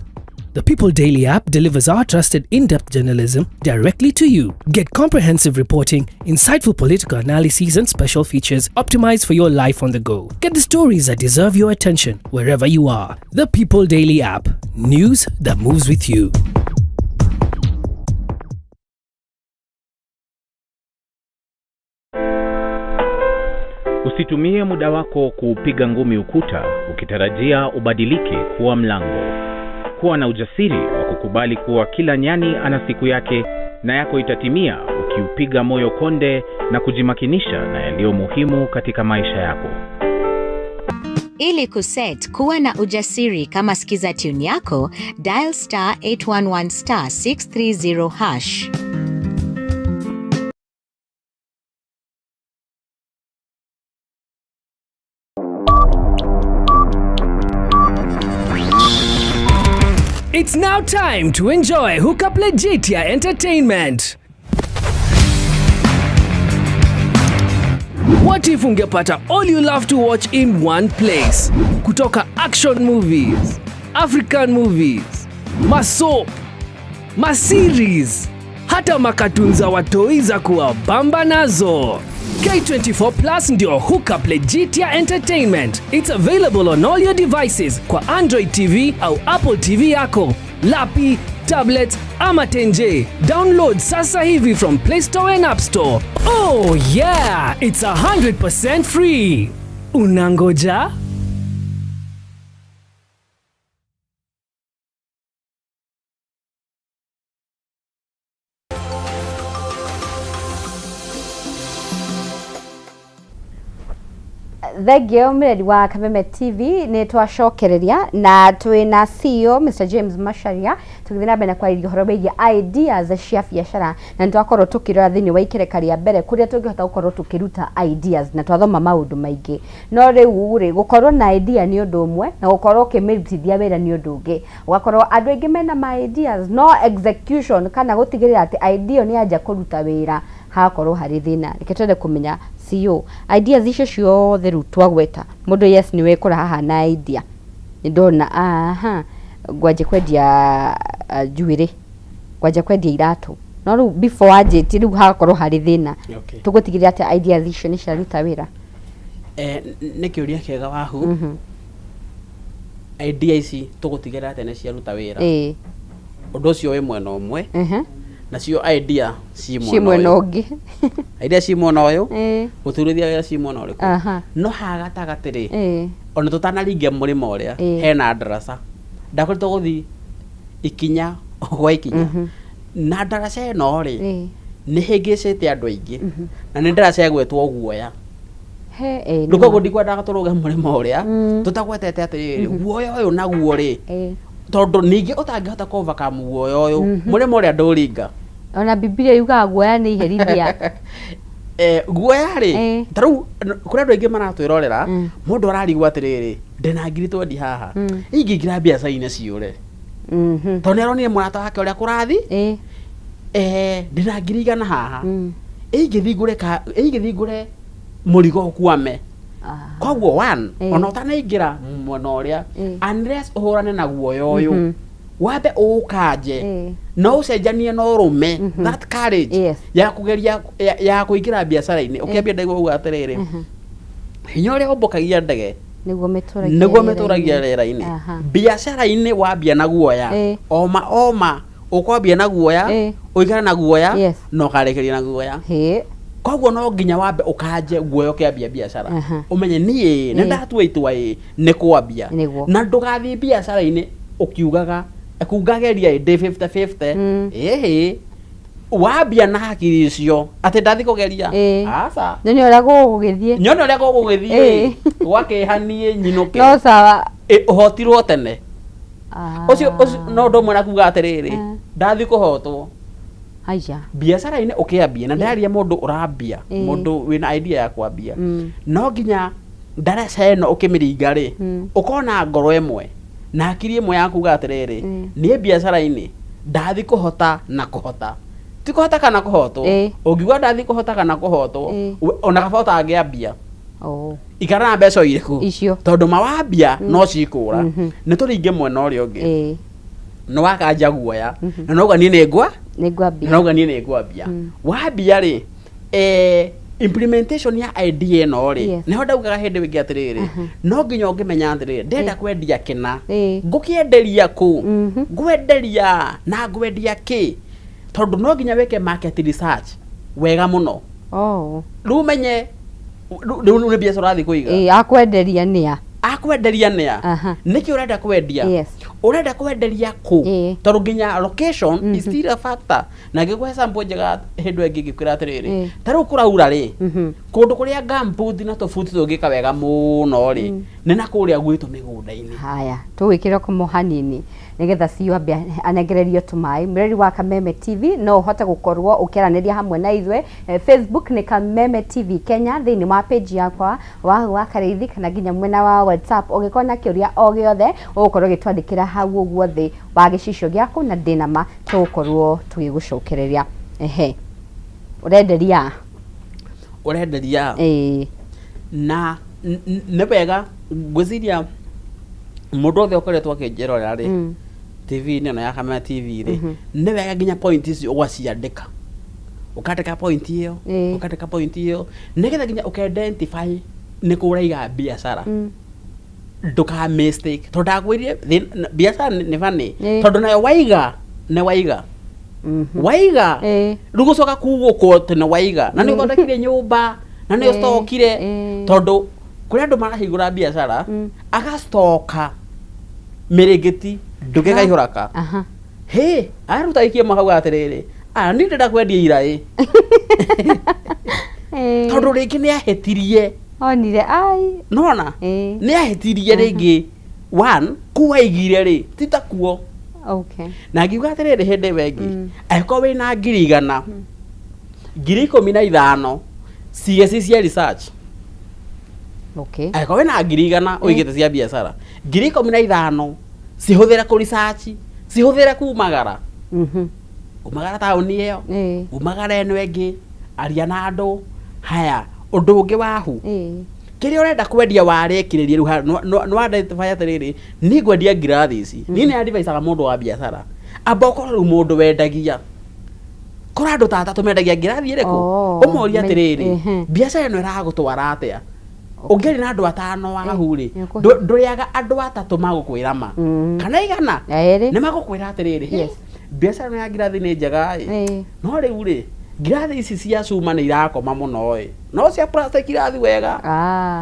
The People Daily app delivers our trusted in depth journalism directly to you. Get comprehensive reporting, insightful political analyses, and special features optimized for your life on the go. Get the stories that deserve your attention wherever you are. The People Daily app. News that moves with you. Usitumie muda wako kuupiga ngumi ukuta ukitarajia ubadilike kuwa mlango. Kuwa na ujasiri wa kukubali kuwa kila nyani ana siku yake na yako itatimia ukiupiga moyo konde na kujimakinisha na yaliyo muhimu katika maisha yako. Ili kuset kuwa na ujasiri kama skiza tune yako, dial star 811 star 630 hash. It's now time to enjoy Hookup Legitia Entertainment. What if ungepata all you love to watch in one place? Kutoka action movies, African movies, masoap, maseries, hata makatun za watoi za kuwabamba nazo. K24 Plus ndio Hookup Legitia Entertainment. It's available on all your devices kwa Android TV au Apple TV yako, lapi, tablet ama tenje. Download sasa hivi from Play Store and App Store. Oh yeah, it's 100% free. Unangoja? Thengio mreri wa Kameme TV, nä twacokereria na twĩ na CEO Mr James Macharia, tũgĩthiĩ na mbere na kwarĩria ũhoro wĩgiĩ ideas cia biacara, na nĩ twakorwo tũkĩrora thĩinĩ wa ikereka rĩa mbere kũrĩa tũngĩhota gũkorwo tũkĩruta ideas, na twathoma maũndũ maingĩ. No rĩu rĩ, gũkorwo na idea nĩ ũndũ ũmwe na gũkorwo ũkĩmĩrutithia wĩra nĩ ũndũ ũngĩ. Ũgakorwo andũ aingĩ mena ma ideas, no execution kana gũtigĩrĩra atĩ idea ĩyo nĩ yanja kũruta wĩra hagakorwo harĩ thĩna. Reke twende kũmenya, CEO, ideas icio ciothe rĩu twagweta, mũndũ, yes, nĩ wekora haha na idea, nĩ ndona aha ngwanje kwendia njuĩrĩ, ngwanja kwendia iratũ, no rĩu before wanjĩtie rĩu hagakorwo harĩ thĩna. Tũgũtigĩrĩra atĩ ideas icio nĩ ciaruta wĩra? Nĩ kĩũria kĩega, Wahu. Idea ici tũgũtigĩrĩra atĩ nĩ ciaruta wĩra? Ũndũ ũcio wĩ mwena ũmwe, nacio idea ci ci mwena mwena ũyũ. Ũngĩ. Idea ci mwena ũyũ, gũturithia wĩra ci mwena ũrĩkũ? No haha gatagatĩ rĩ, ona tũtanaringia mũrĩmo ũrĩa, hena ndaraca ndakoretwo gũthi ikinya gwa ikinya, na ndaraca ĩno rĩ, nĩ hĩngĩcĩte andũ aingĩ, na nĩ ndaraca ĩgwetwo guoya. He, ĩĩ, Rĩu nĩ koguo ma. ndikwendaga tũrũge mũrĩmo ũrĩa tũtagwetete atĩrĩrĩ, guoya ũyũ naguo rĩ, tondũ ningĩ ũtangĩhota kũ overcome guoya ũyũ, mũrĩmo ũrĩa ndũringa. Ona Bibilia yugaga guoya nĩ iherithia. Guoya rĩ, ta rĩu kũrĩ andũ aingĩ maratwĩrorera, mũndũ ararigwo atĩrĩrĩ, ndĩna ngiri 20 haha, ingĩingĩra biacara-inĩ ciũre, tondũ nĩ aronire mũrata wake ũrĩa kũrathi. Ndĩna 100,000 haha, ingĩthiĩ ngũre mũrigo ũkwame. Koguo one, ona ũtanaingĩra mwena ũrĩa, unless ũhũrane na guoya ũyũ, wambe ũũkanje, no ũcenjanie na ũrũme, that courage ya kũgeria ya kũingĩra biacara-inĩ. Ũkĩambia ndege uga atĩrĩrĩ, hinya ũrĩa ũmbũkagia ndege nĩguo mĩtũragia nĩguo rĩera-inĩ. mĩtũragia rĩera-inĩ. Biacara-inĩ wambia na guoya, oma oma ũkwambia na guoya, ũikare na guoya, na ũkarĩkĩria na guoya. Koguo no nginya wambe ũkanje guoya ũkĩambia biacara, ũmenye niĩ nĩ ndatua itua ĩ nĩ kwambia, na ndũgathiĩ biacara-inĩ ũkiugaga kungageria ĩ ndĩ 50-50. Ĩhĩ, wambia na hakiri icio atĩ ndathi kũgeria, aca. Nyone ũrĩa gũgũgĩthiĩ. Nyone ũrĩa gũgũgĩthiĩ, gwakĩha niĩ nyinũke. No sawa. Ĩ, ũhotirwo tene. Ũcio ũcio no ũndũ ũmwe na kuga atĩrĩrĩ, ndathi kũhotwo. Haya. Biacara-inĩ ũkĩambia, na ndĩraria mũndũ ũrambia, mũndũ wĩna idea ya kwambia, no nginya ndaraca ĩno ũkĩmĩringa rĩ, ũkona ngoro ĩmwe na hakiri ĩmwe ya kuga atĩrĩrĩ, niĩ biacara-inĩ ndathi kũhota na kũhota, ti kũhota kana kũhotwo. Ũngiuga ndathi kũhota kana kũhotwo, ona kaba ũtangĩambia. Oh. Ikara na mbeca o irĩkũ? Icio. Tondũ mawambia no cikũra. Nĩ tũringe mwena ũrĩa ũngĩ. Nĩ wakanja guoya na nauga niĩ nĩ ngwa Nĩ ngwambia. Na nauga niĩ nĩ ngwambia. Wambia rĩ, implementation ya idea ĩno rĩ, nĩho ndaugaga hĩndĩ ĩngĩ atĩrĩrĩ, no nginya ũngĩmenya atĩrĩrĩ, ndĩrenda kwendia kĩna, ngũkĩenderia kũ, ngwenderia na ngwendia kĩ, tondũ no nginya wĩke market research wega mũno. Rĩu ũmenye rĩu nĩ biacara ũrathiĩ kũiga. Ĩĩ, akwenderia nĩa? Akwenderia nĩa? Nĩkĩ ũrenda kwendia? Ũrenda kwenderia kũ? Tondũ nginya location is still a factor. Na ngĩkũhe sample njega hĩndĩ ĩyo ĩngĩ ngĩkwĩra atĩrĩrĩ, ta rĩu kũraura rĩ, kũndũ kũrĩa gumboot na tũbuti tũngĩka wega mũno rĩ, nĩ na kũrĩa gwitũ mĩgũnda-inĩ. Haya, tũgwĩkĩra kũmo hanini nĩgetha CEO ambe anengererio tũmaĩ. Mwĩrori wa Kameme TV, no ũhote gũkorwo ũkĩaranĩria hamwe na ithuĩ. Facebook nĩ Kameme TV Kenya, thĩinĩ wa page yakwa wa Karĩithi, kana nginya mwena wa WhatsApp. Ũngĩkorwo na kĩũria o gĩothe, ũgũkorwo ũgĩtwandĩkĩra hau ũguo thĩ wa gĩcicio gĩaku, na ndĩna ma tũgũkorwo tũgĩgũcokereria. Ehe, ũrenderia? Ũrenderia? Ĩĩ. Na nĩ wega ngwĩciria mũndũ othe ũkoretwo akĩnjĩrorera rĩ, TV-inĩ ĩno ya Kameme TV rĩ, nĩ wega nginya point icio ũgaciandĩka, ũkandĩka point ĩyo, ũkandĩka point ĩyo, nĩgetha nginya ũka-identify nĩ kũ ũraiga biacara, ndũka mistake, tondũ ndakwĩrire biacara nĩ funny, tondũ nayo waiga nĩ waiga, waiga rĩu gũcoka kugũkwo atĩ nĩ waiga na nĩ ũthondekire nyũmba na nĩ ũcokire, tondũ kũrĩ andũ marahingũra biacara, agacoka mĩrĩngĩti nduge kaihũraka. Hĩ, aruta ikie makauga atĩrĩrĩ, ah, niĩ ndĩrenda kwendia iraĩ, tondũ rĩngĩ nĩ ahĩtirie. Onire ai. Nona nĩ ahĩtirie rĩngĩ one kuu aigire rĩ, ti ta kuo. Na ngiuga atĩrĩrĩ, hĩndĩ ĩyo ĩngĩ, angĩkorwo wĩna 100,000, 15,000 cige ci cia research. Angĩkorwo wĩna 100,000 ũigĩte cia biacara, 15,000 cihũthĩre kũ research, cihũthĩre kumagara, umagara taũni ĩyo, umagara ĩno ĩngĩ, aria na andũ. Haya, ũndũ ũngĩ wahu, kĩrĩa ũrenda kwendia warĩkĩrĩria rĩu nĩ identify atĩrĩrĩ, niĩ ngwendia ngirathi ici. Niĩ nĩ advisaga mũndũ wa biacara amba ũkorwo rĩu mũndũ wendagia, korwo andũ ta atatũ mendagia ngirathi ĩrĩkũ, ũmorie atĩrĩrĩ, biacara ĩno ĩragũtwara atĩa? Ũngĩaria na andũ atano wahu rĩ, ndũrĩaga andũ atatũ magũkwĩra ma, kana 100 Erĩ. nĩ magũkwĩra atĩrĩrĩ, biacara ĩno ya ngirathi nĩ njega ĩ, no rĩu rĩ, ngirathi ici cia cuma nĩ irakoma mũno ĩ, no cia plastic irathi wega.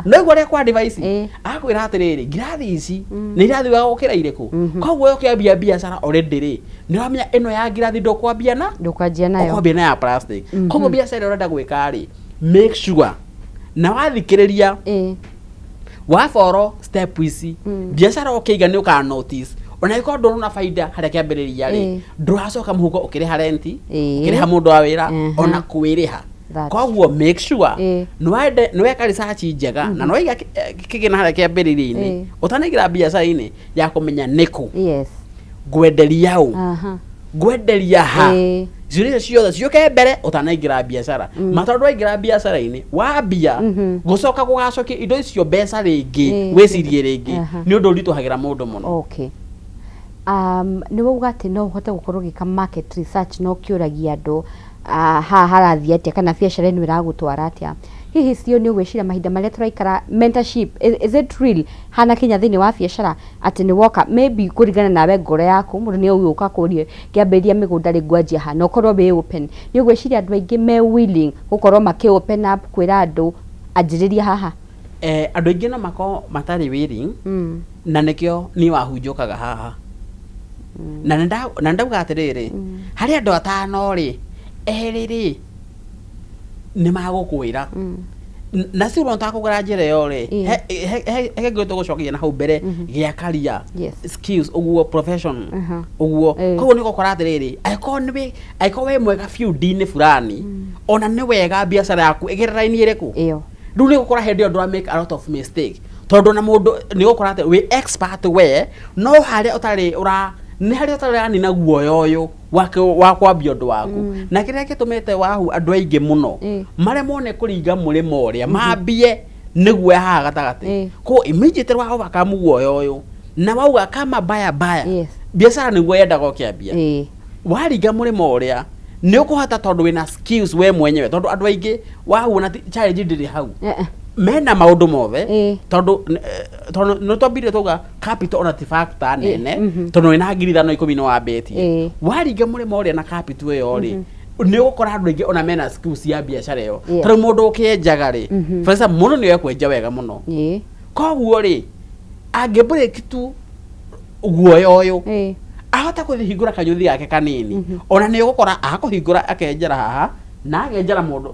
No igua ũrĩa kwa advice akwĩra atĩrĩrĩ, ngirathi ici nĩ irathi wega gũkĩra irĩkũ. Koguo we ũkĩambia biacara already rĩ, nĩ ũramenya ĩno ya ngirathi ndũkwambia na Ndũkwanjia nayo. Ũkwambia na ya plastic. Koguo biacara ĩrĩa ũrenda gwĩka rĩ, make sure na wathikĩrĩria, wa follow step ici, biacara ũkĩiga nĩ ũka notice ona ĩkorwo ndũrona baida harĩa kĩambĩrĩria rĩ, ndũracoka mũhuko ũkĩrĩha renti, ũkĩrĩha mũndũ wa wĩra, ona kwĩrĩha. Koguo make sure nĩ weka research njega na nĩwaiga kĩgĩna harĩa kĩambĩrĩria-inĩ ũtanaingĩra biacara-inĩ ya kũmenya nĩkũ ngwenderia ũ, ngwenderia ha. Ciũria icio ciothe ciũke mbere ũtanaingĩra biacara, ma tondũ waingĩra biacara-inĩ wambia gũcoka gũgacokia indo icio mbeca rĩngĩ, wĩcirie rĩngĩ, nĩ ũndũ ũritũhagĩra mũndũ mũno. Okay. Nĩ wauga atĩ no ũhote gũkorwo ũgĩka market research na ũkĩũragia andũ, haha harathiĩ atĩa, kana biacara ĩno ĩragũtwara atĩa. Hihi cio nĩ ũgwĩciria mahinda marĩa tũraikara, mentorship is it real hana kinya thĩinĩ wa biacara, atĩ nĩ woka maybe kũringana nawe ngoro yaku, mũndũ nĩ ũgũka kũrie kĩambĩrĩria mĩgũnda rĩ, ngwanjia ha, na ũkorwo wĩ open, nĩ ũgwĩciria andũ aingĩ me willing gũkorwo makĩ open up kwĩra andũ anjĩrĩria haha? Andũ aingĩ no makorwo matarĩ willing, na nĩkĩo niĩ wahunjũkaga haha na nĩ ndauga atĩrĩrĩ, harĩ andũ atano rĩ, erĩ rĩ nĩ magũkwĩra. Na si ũrona kũgera njĩra ĩyo rĩ, he kĩngĩ tũgũcokia na hau mbere gĩa career, skills ũguo, profession ũguo. Koguo nĩ ũgũkora atĩrĩrĩ, angĩkorwo wĩ mwega field-inĩ fulani, ona nĩ wega biacara yaku ĩgerera raini ĩrĩkũ. Ĩyo. Rĩu nĩ ũgũkora hĩndĩ ĩyo ndũra make a lot of mistake, tondũ na mũndũ nĩ ũgũkora atĩ wĩ expert we, no harĩa ũtarĩ ũra nĩ harĩa ũtarĩ ũranina guoya ũyũ wa kwambia ũndũ waku. Na kĩrĩa gĩtũmĩte wahu andũ aingĩ mũno maremwo nĩ kũringa mũrĩmo ũrĩa mambie nĩ guoya haha gatagatĩ. Koguo immediately wa overcome guoya ũyũ na wauga kama baya baya, Biacara nĩguo yendaga ũkĩambia. Waringa mũrĩmo ũrĩa nĩ ũkũhota, tondũ wĩna skills we mwenyewe, tondũ andũ aingĩ wahuona challenge ndĩrĩ hau. Mena maũndũ mothe, tondũ nĩ twambire twauga capital ona ti factor nene, tondũ wĩna 5,000 10 nĩ wambĩtie. Waringa mũrĩmo ũrĩa na capital ĩyo rĩ, nĩ ũgũkora andũ aingĩ ona mena skills ya biacara ĩyo. Tondũ mũndũ ũkĩenjaga rĩ, for example, mũndũ nĩ ekwenja wega mũno. Koguo rĩ, angĩ break tu guoya ũyũ, ahota kũhingũra kanyũthi gake kanini, ona nĩ ũgũkora akũhingũra, akenjera haha na akenjera mũndũ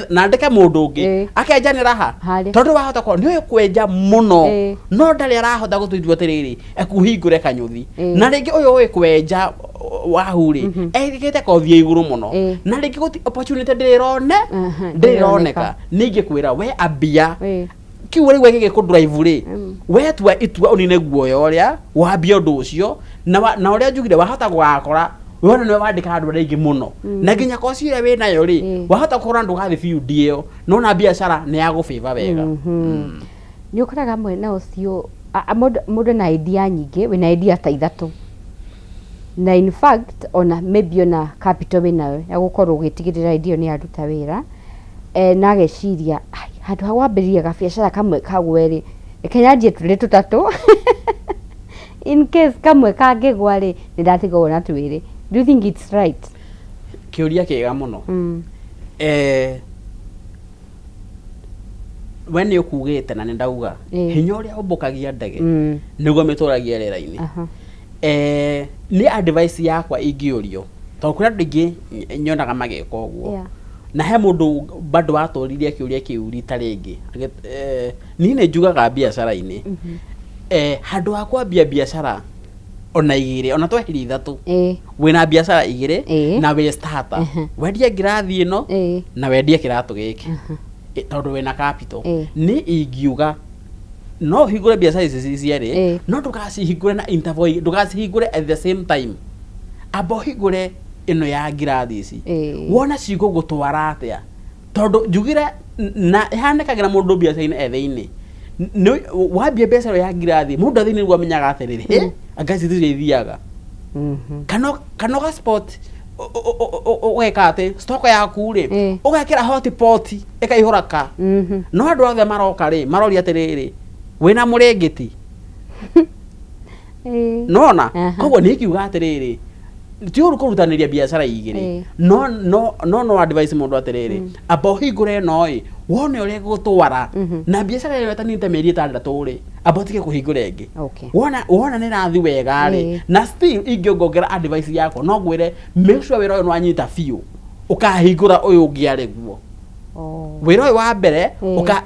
na andĩke mũndũ ũngĩ, akenjanĩra ha. Harĩa. Tondũ wahota korwo nĩ ũĩ kwenja mũno, no ndarĩ arahota gũtua itua atĩrĩrĩ, ekuhingũre kanyũthi. Na rĩngĩ ũyũ ũĩ kwenja wahu rĩ, ekĩte kothi ya igũrũ mũno, na rĩngĩ gũti opportunity ndĩrone, ndĩroneka. Ningĩ kwĩra we ambia kiu rĩu gĩgĩkũ drive rĩ, wetua itua ũnine guoya ũrĩa, wambie ũndũ ũcio na ũrĩa njugire, wahota gũgakora wona nĩwe wandĩka andũ arĩa aingĩ mũno, na nginya koci ĩrĩa wĩnayo rĩ, wahota gũkorwo ndũgathiĩ field ĩyo, no na biacara nĩ yagũbĩba wega. Nĩ ũkoraga mwena ũcio mũndũ na idea nyingĩ, wĩna idea ta ithatũ, na in fact ona maybe ona capital wĩnayo ya gũkorwo ũgĩtigĩrĩra idea ĩyo nĩ yaruta wĩra, na ageciria, "Ai, handũ ha kwambĩrĩria gabiacara kamwe kagwe rĩ, reke nyanjie tũrĩ tũtatũ, in case kamwe kangĩgwa rĩ, nĩ ndatigwo na twĩrĩ." Do you think it's right? Kĩũria kĩega mũno. We nĩ ũkugĩte na nĩ ndauga, hinya ũrĩa ũmbũkagia ndege nĩguo mĩtũragia rĩera-inĩ. Nĩ advice yakwa ingĩũrio, tondũ kũrĩ andũ aingĩ nyonaga magĩka ũguo, na he mũndũ bado watũririe kĩũria kĩu rita rĩngĩ. Niĩ nĩ njugaga biacara-inĩ, handũ ha kwambia biacara ona igĩrĩ, ona tweheria ithatũ, wĩna biacara igĩrĩ na wĩ starter, wendie ngirathi ĩno na wendie kĩratũ gĩkĩ, tondũ wĩna capital, nĩ ingiuga no ũhingũre biacara ici ci cierĩ, no ndũgacihingũre na interval, ndũgacihingũre at the same time. Amba ũhingũre ĩno ya ngirathi ici, wona cigũgũtwara atĩa, tondũ njugire na ĩhanĩkagĩra mũndũ biacara-inĩ e thĩinĩ. Wambia biacara ya ngirathi, mũndũ e thĩinĩ nĩguo amenyaga atĩrĩrĩ, "Hĩ, anga ici ticio ithiaga." Kana ũga spot, ũgeka atĩ stock yaku rĩ, ũgekĩra hotpot ĩkaihũra ka, no andũ othe maroka rĩ, maroria atĩrĩrĩ, "Wĩna mũrĩngĩti?" Nona koguo nĩ ngiuga atĩrĩrĩ, ti ũru kũrutanĩria biacara igĩrĩ. No advice mũndũ atĩrĩrĩ, amba ũhingũre ĩno ĩ, wone ũrĩa ĩgũtwara, na biacara ĩyo ĩtanĩte mĩeri 6 rĩ, amba ũtige kũhingũra ĩngĩ. Wona nĩ ĩrathiĩ wega rĩ, na still ingĩongerera advice yakwa, no ngwĩre make sure wĩra ũyũ nĩwanyita biũ, ũkahingũra ũyũ ũngĩ arĩ guo. Wĩra ũyũ wa mbere, ũka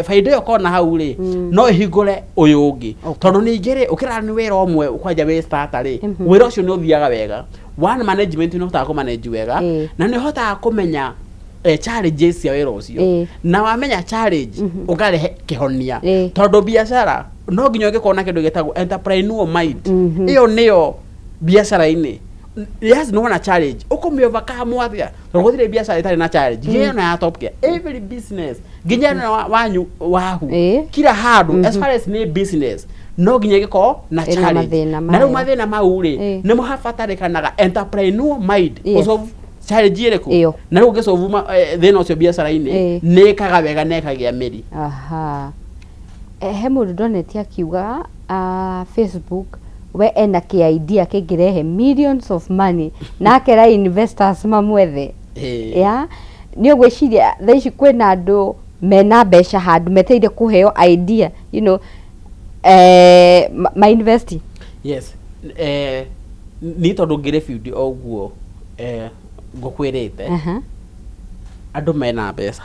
baida ĩyo ũkona hau rĩ, no ĩhingũre ũyũ ũngĩ. Tondũ ningĩ rĩ, ũkĩrara nĩ wĩra ũmwe kwanja wĩ starter rĩ, wĩra ũcio nĩ ũthiaga wega. One, management, nĩ ũhotaga kũmanage wega, na nĩ ũhotaga kũmenya challenges cia wĩra ũcio, na wamenya challenge, ũkarehe kĩhonia. Tondũ biacara no nginya ũngĩkorwo na kĩndũ gĩtagwo entrepreneur mind. Ĩyo nĩyo biacara-inĩ. Yes, nĩ wona challenge, ũkũmĩ overcome atĩa? Tondũ gũtirĩ biacara ĩtarĩ na challenge, nginya ĩno ya Top Care, every business, nginya ĩno wanyu wahu, kila handũ, as far as nĩ business, no nginya ĩgĩkorwo na Ĩna challenge. Mathĩna Na rĩu mayo. Mathĩna mau rĩ, nĩmo habatarĩkanaga entrepreneur mind. Ũsolve challenge ĩrĩkũ? Ĩyo. Na rĩu ũngĩsolve thĩna ũcio biacara-inĩ, nĩ ĩkaga wega na ĩkagĩa mĩri. Aha. He mũndũ ndonete akiuga Facebook we ena kĩ idea kĩngĩrehe millions of money, na akera investors mamwethe. Ya nĩ ũgwĩciria thaa ici kwĩna andũ mena mbeca handũ metereire kũheo idea, ma invest? Yes, niĩ tondũ ngĩrĩ field o ũguo, ngũkwĩrĩte, andũ mena mbeca,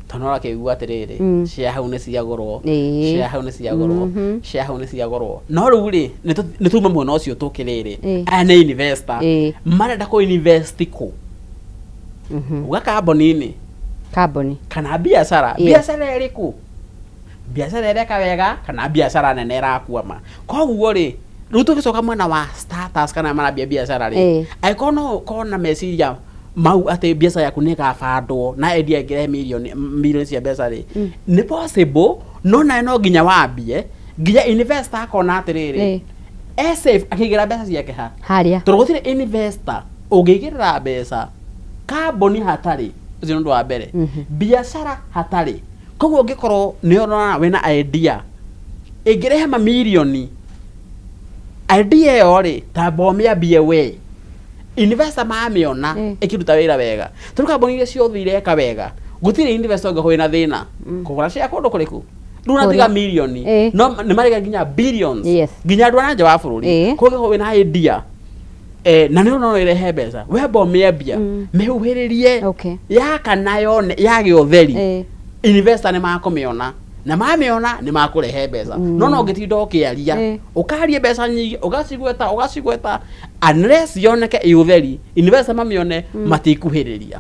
tondũ no ũrakĩigua atĩrĩrĩ, cia hau nĩ ciagũrwo, cia hau nĩ ciagũrwo, cia hau nĩ ciagũrwo. No rĩu rĩ, nĩ tuma mwena ũcio tũkĩrĩrĩ, aya nĩ investor, marenda kũ invest kũ? Uga kambuni-inĩ Kambuni kana biacara. Biacara ĩrĩkũ? Biacara ĩreka wega kana biacara nene ĩrakwama? Koguo rĩ, rĩu tũgĩcoka mwena wa starters kana marambia biacara rĩ, angĩkorwo no ũkorwo na meciria mau atĩ biacara yaku nĩ ĩgabandwo na endia ĩngĩrehe milioni milioni cia mbeca rĩ, nĩ possible, no nawe no nginya wambie nginya investor akona atĩrĩrĩ, E safe akĩigĩra mbeca ciake ha? Harĩa. Tondũ gũtirĩ investor ũngĩigĩrĩra mbeca kambuni hatarĩ. Ũcio nĩ ũndũ wa mbere. Biacara hatarĩ. Koguo ũngĩkorwo nĩ ũrona wĩna idea ĩngĩrehe mamirioni, idea ĩyo rĩ, tamba ũmĩambie we. Investor mamĩona ĩkĩruta wĩra wega, tondũ kambuni iria ciothe ireka wega gũtirĩ investor ũngĩkorwo wĩna thĩna kũgũra share kũndũ kũrĩkũ. Rĩu natiga Kũrĩa. mirioni, no nĩ marega nginya billions, nginya andũ a nja wa bũrũri. Koguo ũngĩkorwo wĩna idea na nĩ ũrona no ĩrehe mbeca, wemba ũmĩambia, mĩhuhĩrĩrie, yakana yone yagĩa ũtheri, investor nĩ makũmĩona, na mamĩona nĩ makũrehe mbeca. No ũngĩtinda ũkĩaria, ũkaria mbeca nyingĩ, ũgacigweta ũgacigweta, unless yoneke ĩ ũtheri, investor mamĩone, matikuhĩrĩria.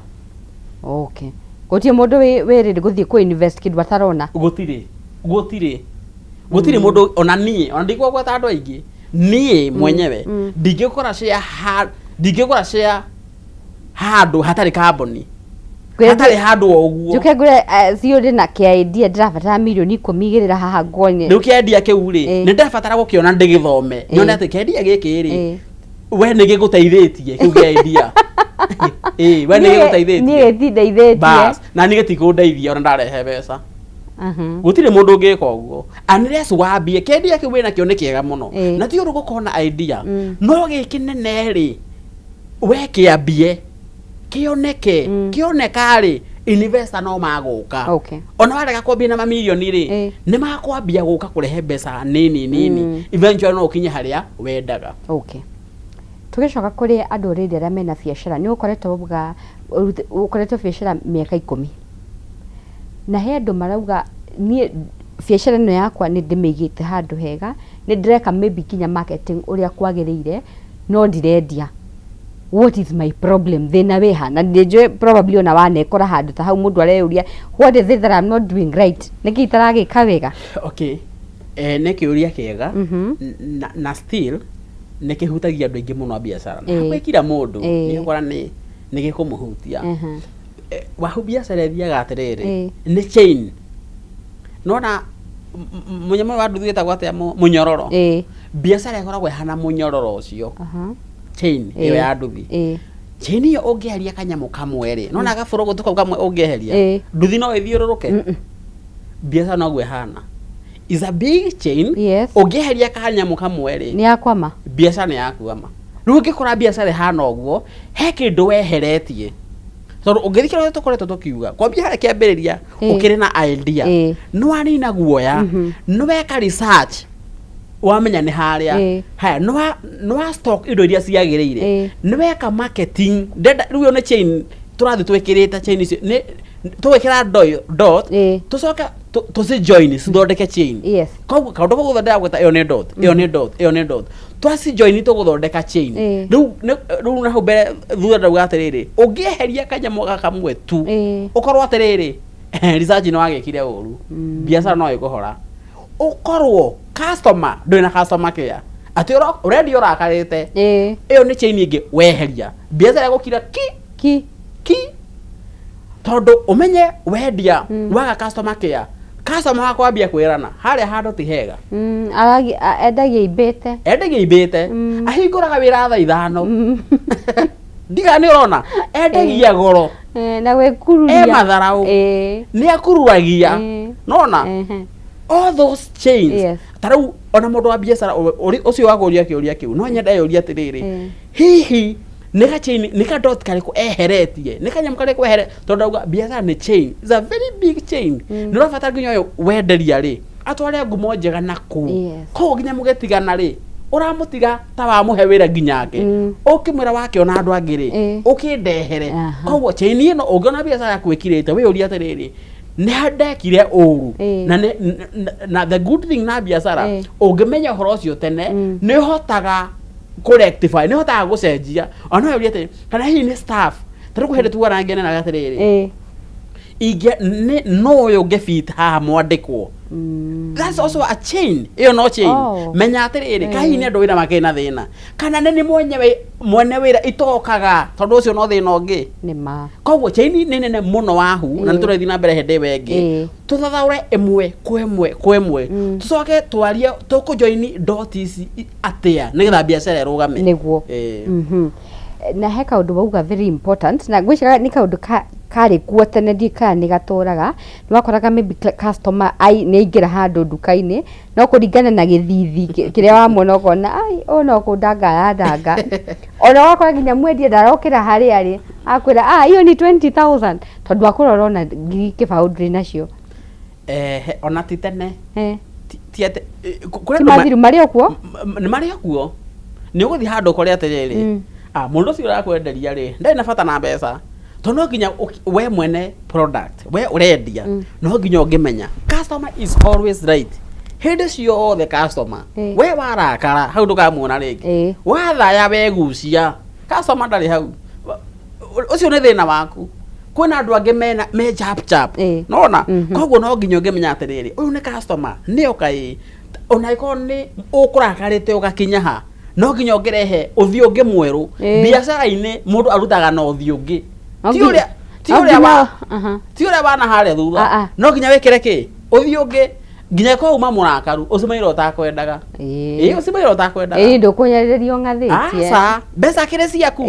Okay, gũtirĩ mũndũ wĩrĩrĩ gũthiĩ kũ invest kĩndũ atarona. Gũtirĩ mũndũ, ona niĩ, ona ndikũgweta andũ aingĩ, niĩ mwenyewe ndingĩgũra share ha ndingĩgũra share handũ hatarĩ kambuni, hatarĩ handũ o ũguo. Njuke ngũre ciũrĩ na kĩa ndĩrabatara mirioni 10 igĩrĩra haha nguone. Rĩu kĩendia kĩu rĩ, nĩ ndĩrabatara gũkĩona, ndĩgĩthome, nyone atĩ kĩendia gĩkĩ rĩ, we nĩ gĩgũteithĩtie kĩu kĩendia, ĩ we nĩ gĩgũteithĩtie. Niĩ gĩtindeithĩtie. Bas, na niĩ gĩtikũndeithia ona ndarehe mbeca. Gũtirĩ mũndũ ũngĩka ũguo unless wambie kĩendia kĩu wĩnakĩo nĩ kĩega mũno. Na ti ũru gũkorwo na idea, no gĩkĩ nene rĩ, we kĩambie kĩoneke. Kĩoneka rĩ, investor no magũka. Ona warega kwambia na mamirioni rĩ, nĩ makwambia gũka kũrehe mbeca nini nini. Eventually no ũkinye harĩa wendaga. Okay, tũgĩcoka kũrĩ andũ rĩrĩ arĩa mena biacara, nĩ ũkoretwo uga ũkoretwo biacara mĩaka 10, na he andũ marauga, niĩ biacara ĩno yakwa nĩ ndĩmĩigĩte handũ hega, nĩ ndĩreka maybe nginya marketing ũrĩa kwagĩrĩire, no ndirendia. What is my problem? Thĩna wĩha? Na nĩ njũĩ probably ona wanekora handũ ta hau, mũndũ areyũria, what is it that I'm not doing right? Nĩkĩ itaragĩka wega? Okay, nĩ kĩũria kĩega. Na still nĩ kĩhutagia andũ aingĩ mũno a biacara, na hakuhĩ kila mũndũ nĩ ũkora nĩ gĩkũmũhutia. Wahu biacara ĩthiaga atĩrĩrĩ, nĩ chain. Nona mũnyamũ ũyũ wa nduthi wĩtagwo atĩa? Mũnyororo. Biacara ĩkoragwo ĩhana mũnyororo ũcio, chain ĩyo ya nduthi. Chain ĩyo ũngĩeheria kanyamũ kamwe rĩ, nona gabũrũgũtũ kau kamwe ũngĩeheria, nduthi no ĩthiũrũrũke. Biacara noguo ĩhana, is a big chain. Ũngĩeheria kanyamũ kamwe rĩ, Nĩ yakwama. Biacara nĩ yakwama. Rĩu ũngĩkora biacara ĩhana ũguo, he kĩndũ weheretie, tondũ ũngĩthikĩrĩria ũrĩa tũkoretwo tũkiuga kwambia harĩa kĩambĩrĩria, ũkĩrĩ na idea, nĩ wanina guoya, nĩ weka research, wamenya nĩ harĩa. Haya, nĩ wa stock indo iria ciagĩrĩire, nĩ weka marketing. Ndenda rĩu ĩyo nĩ chain tũrathiĩ twĩkĩrĩte chain icio, nĩ tũgwĩkĩra dot, tũcoke tũci join cithondeke chain. Koguo kaũndũ kau gothe ndĩragweta, ĩyo nĩ dot, ĩyo nĩ dot, ĩyo nĩ dot, twaci join tũgũthondeka chain. Rĩu na hau mbere thutha ndauga atĩrĩrĩ, ũngĩeheria kanyamũ gaka kamwe tu, ũkorwo atĩrĩrĩ research nĩ wagĩkire ũru, biacara no ĩkũhora. Ũkorwo customer ndũrĩ na customer care, atĩ ũrendia ũrakarĩte, ĩyo nĩ chain ĩngĩ weheria, biacara ĩgũkira ki. Ki. Ki, tondũ ũmenye wendia waga customer care, customer wakwambia kwĩrana harĩa handũ ti hega. Endagia imbĩte. Endagia imbĩte. Ahingũraga wĩra thaa 5, ndiga nĩ ũrona endagia goro. Na gwĩkururia. E matharaũ. Nĩ akururagia. Nona all those chains. Ta rĩu ona mũndũ wa biacara ũcio wakũria kĩũria kĩu, no nyende yũria atĩrĩrĩ, hihi nĩ ga chain, nĩ ka dot karĩkũ eheretie, nĩ kanyamũ karĩkũ ehere? Tondũ ndauga biacara nĩ chain, is a very big chain. Nĩ ũrabatara nginya ũyũ wenderia rĩ atware ngumo njega na kũu. Koguo nginya mũgĩtigana rĩ, ũramũtiga ta wamũhe wĩra nginyake, ũkĩmwĩra wakĩona andũ angĩ rĩ, ũkĩndehere. Koguo chain ĩno, ũngĩona biacara yaku ĩkirĩte, wĩyũrie atĩrĩrĩ, nĩ ndekire ũru? Na, na the good thing na biacara, ũngĩmenya ũhoro ũcio tene, nĩ ũhotaga kũ rectify, nĩ ũhotaga gũcenjia. Ona no ũrie atĩrĩ, kana hihi nĩ staff? Ta rĩu kwĩ hĩndĩ tugaga ngene atĩrĩrĩ, Ingĩ nĩ no ũyũ ũngĩ fit haha mwandĩkwo. That's also a chain, ĩyo no chain. Menya atĩrĩrĩ, kahihi nĩ andũ wĩra makĩrĩ na thĩna, kana nĩ mwenyewe mwene wĩra itokaga, tondũ ũcio no thĩna ũngĩ. Nĩ ma. Koguo chain nĩ nene mũno wahu, na nĩ tũrathiĩ na mbere hĩndĩ ĩyo ĩngĩ tũthathaũre ĩmwe kwa ĩmwe kwa ĩmwe, tũcoke twarie tũkũjoini dot ici atĩa nĩgetha biacara ĩrũgame. Nĩguo. Na he kaũndũ wauga very important, na ngwĩciria nĩ kaũndũ karĩ kuo tene, ndiũĩ kana nĩ gatũraga. Nĩ wakoraga maybe customer ai nĩ aingĩra handũ nduka-inĩ, no kũringana na gĩthithi kĩrĩa wamuona ũkona ai ũyũ no kũndanga arandanga. Ona ũgakora nginya mwendia ndarokĩra harĩa arĩ, akwĩra, "Ah, hiyo ni 20,000," tondũ akũrora ona ngiri kĩbaũ ndũrĩ nacio. Ona ti tene. Ti atĩ kũrĩ Ti andũ mathiru marĩ o kuo. Nĩ marĩ o kuo. Nĩ ũgũthiĩ handũ ũkore atĩrĩrĩ, ah, mũndũ ũcio ũrakwenderia rĩ, ndarĩ na bata na mbeca, tondũ no nginya we mwene product, we ũrendia, no nginya ũngĩmenya customer is always right hĩndĩ ciothe. Customer, we warakara hau ndũkamuona rĩngĩ. Wathaya wegucia, customer ndarĩ hau. Ũcio nĩ thĩna waku. Kwĩna andũ angĩ mena me chap chap. Nona koguo no nginya ũngĩmenya atĩrĩrĩ, ũyũ nĩ customer, nĩ oka ĩ, ona ĩkorwo nĩ ũkũrakarĩte ũgakinya ha, no nginya ũngĩrehe ũthiũ ũngĩ mwerũ. Biacara-inĩ mũndũ arutaga na ũthiũ ũngĩ, No ti nginya- ũrĩa ti no ũrĩa nginya- wa ti ũrĩa wana harĩa thutha. Ah, ah. No nginya wĩkĩre kĩ ũthiũ ũngĩ, nginya ĩkorwo uma mũrakaru, ũcimaire ũtakwendaga. Ĩ, ũcimaire ũtakwendaga. Ĩĩ, ndũkũnyarĩrĩrio ng'athĩtie. Aca, mbeca kĩrĩ ciaku.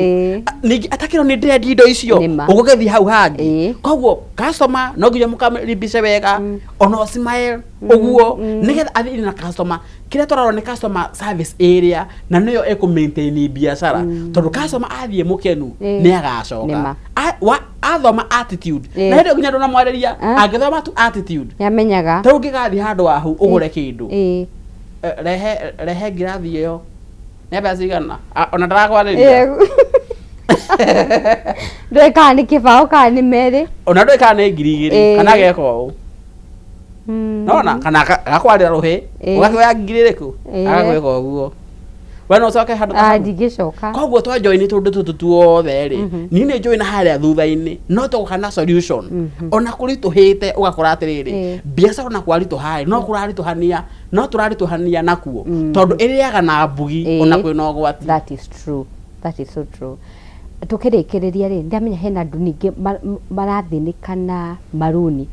Ningĩ atakĩrwo nĩ ndĩrendia indo icio. Nĩma. Ũgũgĩthiĩ hau hangĩ. Koguo customer no nginya mũkaribishe wega, ona ũsmile ũguo, nĩgetha athiĩ na customer. Kĩrĩa tũrarora nĩ customer service ĩrĩa na nĩyo ĩkũ maintain biacara, tondũ customer athiĩ mũkenu, nĩ agacoka. Nĩma. Athoma attitude, na hĩndĩ ĩyo nginya ndũnamwarĩria, angĩthoma tu attitude, Nĩamenyaga. Ta rĩu ũngĩgathiĩ handũ wahu ũgũre kĩndũ, rehe rehe ngirathi ĩyo, nĩ mbeca cigana? Ah, ona ndarakwarĩria. Ndũĩ kana nĩ kĩbaũ kana nĩ merĩ. Ona ndũĩ kana nĩ 2000. Kana ageka ũũ, nona kana agakwarĩra rũhĩ, ũgakĩoya ngiri ĩrĩkũ? Agagwĩka ũguo, we no ũcoke handũ ta Ah, hau? Ndingĩcoka. Koguo twajoini tũndũ tũtũ tuothe rĩ, niĩ nĩ njũĩ na harĩa thutha-inĩ no tũgoka na solution. Ona kũritũhĩte ũgakora atĩrĩrĩ, biacara ona kwaritũha no kũraritũhania, no tũraritũhania nakuo, tondũ ĩrĩaga na mbugi. Ona kwĩna ũgwati. That is true, that is so true. Tukĩrĩkĩrĩria rĩ, ndamenya hena andũ ningĩ marathĩnĩka na marũni.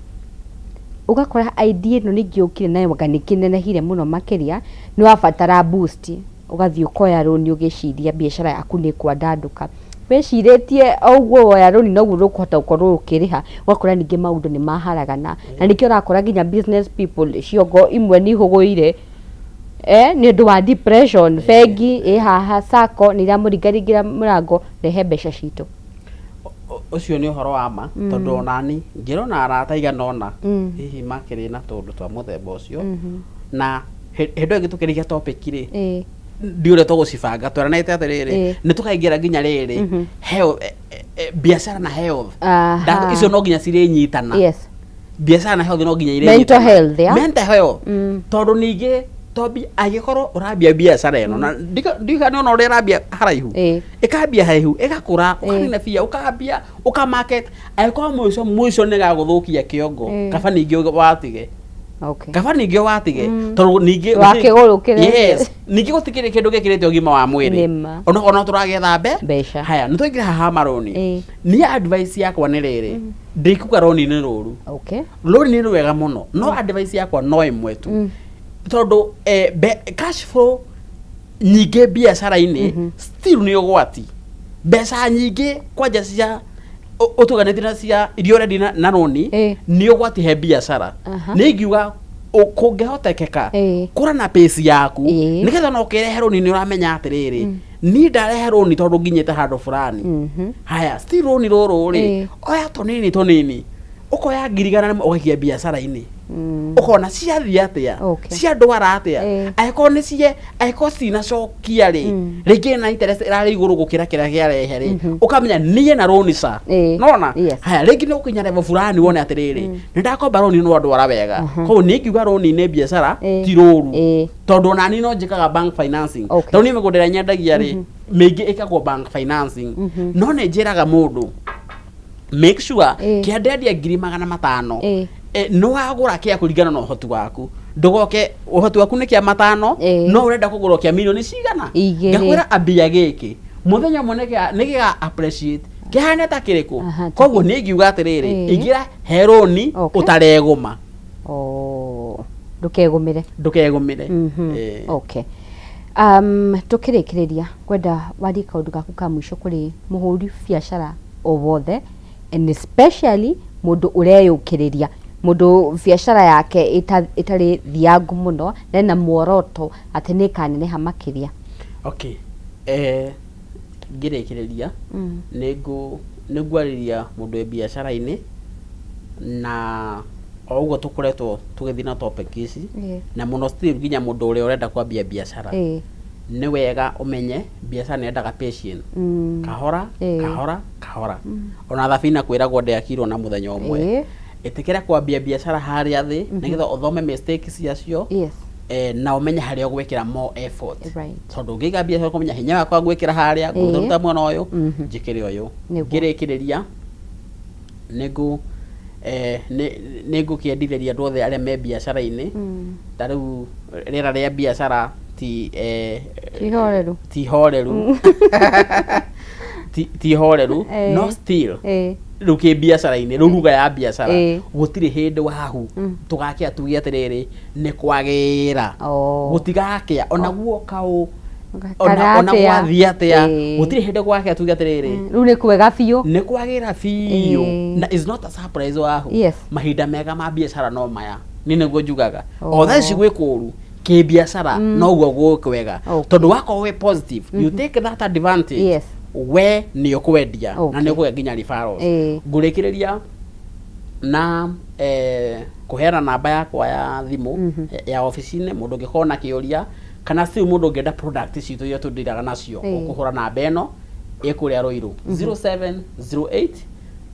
Ũgakora idea ĩno ningĩ ũkire nayo anga nĩ kĩnenehire mũno makĩria, nĩ wabatara boost, ũgathiĩ ũkoya rũni ũgĩciria biacara yaku nĩ ĩkwandandũka. Wĩcirĩtie o ũguo woya rũni noguo rũkũhota gũkorwo ũkĩrĩha, ũgakora ningĩ maũndũ nĩ maharagana, na nĩkĩo ũrakora nginya business people ciongo imwe nĩ ihũgũire nĩ ũndũ wa depression. Bengi ĩ haha, sacco nĩ iramũringaringĩra mũrango, rehe mbeca citũ. Ũcio nĩ ũhoro wa ma, tondũ onani ngĩrona arata aigana ũna hihi makĩrĩ na tũndũ twa mũthemba ũcio, na hĩndĩ ĩyo ĩngĩ tũkĩrĩkia topic rĩ, ndiũrĩa tũgũcibanga, tweranĩte atĩrĩrĩ, nĩ tũkaingĩra nginya rĩrĩ health, biacara na health. Icio no nginya cirĩnyitana. Biacara na health no nginya irĩnyitana. Mental health, yeah? Mental health, tondũ ningĩ tombi angĩkorwo ũrambia biacara ĩno na ndiũĩ kana nĩ ona ũrĩa ĩrambia haraihu, ĩkambia haraihu, ĩgakũra, ũkanina bia, ũkambia ũkamarket, angĩkorwo mũico mũico nĩ gagũthũkia kĩongo, kaba ningĩ watige. Kaba ningĩ watige, tondũ ningĩ Wakĩgũrũkĩre. Yes, ningĩ gũtikĩrĩ kĩndũ gĩkĩrĩte ũgima wa mwĩrĩ. Nĩma. Ona tũragetha Mbeca. Haya, nĩ twaingĩra haha marũni. Niĩ advice yakwa nĩ rĩrĩ, ndikuga roni nĩ rũru. Rũni nĩ rwega mũno, no advice yakwa no ĩmwe tu, tondũ cash flow nyingĩ biacara-inĩ still nĩ ũgwati. Mbeca nyingĩ kwanja cia ũtuganĩtie na cia iria ũrendia na rũni nĩ ũgwati he biacara. Nĩ ingiuga kũngĩhotekeka, kũra na pace yaku, nĩgetha ona ũkĩrehe rũni nĩ ũramenya atĩrĩrĩ, niĩ ndarehe rũni tondũ nginyĩte handũ fulani. Haya, still rũni rũrũ rĩ, oya tũnini tũnini, ũkoya 100,000 ũgaikia biacara-inĩ, ũkona ciathiĩ atĩa, ciandwara atĩa. Angĩkorwo nĩ cie, angĩkorwo cinacokia rĩ, rĩngĩ na interest ĩrarĩ igũrũ gũkĩra kĩrĩa kĩarehe rĩ, ũkamenya niĩ na rũni ca. Nona haya, rĩngĩ nĩ ũkinya level fulani wone atĩrĩrĩ, nĩ ndakomba rũni no ndwara wega. Koguo niĩ ngiuga rũni nĩ biacara ti rũru, tondũ ona niĩ no njĩkaga bank financing. Tondũ niĩ mĩgũnda ĩrĩa nyendagia rĩ, mĩingĩ ĩkagwo bank financing, no nĩ njĩraga mũndũ Make sure Ĩĩ. kĩa ndendia 500,000, nĩ wagũra kĩa kũringana na ũhoti waku. Ndũgoke ũhoti waku nĩ kĩa 500, no ũrenda kũgũra kĩa milioni cigana. Igĩrĩ. Ngakwĩra ambia gĩkĩ, mũthenya ũmwe nĩ gĩga appreciate kĩhane ta kĩrĩkũ. Koguo niĩ ingiuga atĩrĩrĩ, ingĩra he rũni ũtaregũma. Oh, ndũkegũmĩre. Ndũkegũmĩre. Okay, tukĩrĩkĩrĩria, ngwenda warie kaũndũ gaku ka mũico kũrĩ mũhũri biacara o wothe, and especially mũndũ ũreyũkĩrĩria, mũndũ biacara yake ĩtarĩ thiangu mũno na ena muoroto atĩ nĩ ĩkaneneha makĩria. Okay, ngĩrĩkĩrĩria, nĩ ngwarĩria mũndũ wĩ biacara-inĩ, na o ũguo tũkoretwo tũgĩthiĩ na topic ici, na mũno still nginya mũndũ ũrĩa ũrenda kwambia biacara, nĩ wega ũmenye biacara nĩ yendaga patience. Kahora, kahora kahora. Ona thabina kwĩragwo ndĩakirwo na mũthenya ũmwe. Ĩtĩkĩra kwambia biacara harĩa thĩ, nĩgetha ũthome mistakes ciacio, na ũmenye harĩa ũgwĩkĩra more effort. Tondũ ũngĩiga biacara ũkũmenya hinya wakwa ngwĩkĩra harĩa, ngũruta mwena ũyũ, njĩkĩre ũyũ. Ngĩrĩkĩrĩria, nĩngũ nĩ ngũkĩendithĩria andũ othe arĩa me biacara-inĩ, ta rĩu rĩera rĩa biacara ti Ti horeru. Ti horeru, ti horeru, no still rĩu kĩ biacara-inĩ rĩu, ruga ya biacara, gũtirĩ hĩndĩ wahu tũgakĩa tuge atĩrĩrĩ nĩ kwagĩra. Gũtigakĩa ona guoka ũ, Kana ona atĩa. Gwathiĩ atĩa, gũtirĩ hĩndĩ gwakĩa tuge atĩrĩrĩ Rĩu nĩ kwega biũ. Nĩ kwagĩra biũ. Na is not a surprise wahu. Mahinda mega ma biacara no maya, nĩ nĩguo njugaga. O thaa ici gwĩ kũũru kĩbiacara, noguo gwĩ kwega, tondũ wakorwo wĩ positive, you take that advantage. We nĩ ũkwendia na nĩ ũkũgĩa nginya referrals. Ngũrĩkĩrĩria na kũheana namba yakwa ya thimũ ya obici-inĩ. Mũndũ ũngĩkorwo na kĩũria, kana still mũndũ ũngĩenda product citũ iria tũndiraga nacio, ũkũhũra namba ĩno ĩ kũrĩa Ruiru, 0708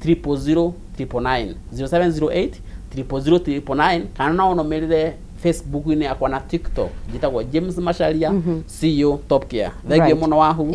000 999, 0708 000 999, kana no ũnũmĩrĩre Facebook-inĩ yakwa na TikTok, njĩtagwo James Macharia, CEO Top Care. Thank you mũno wahu,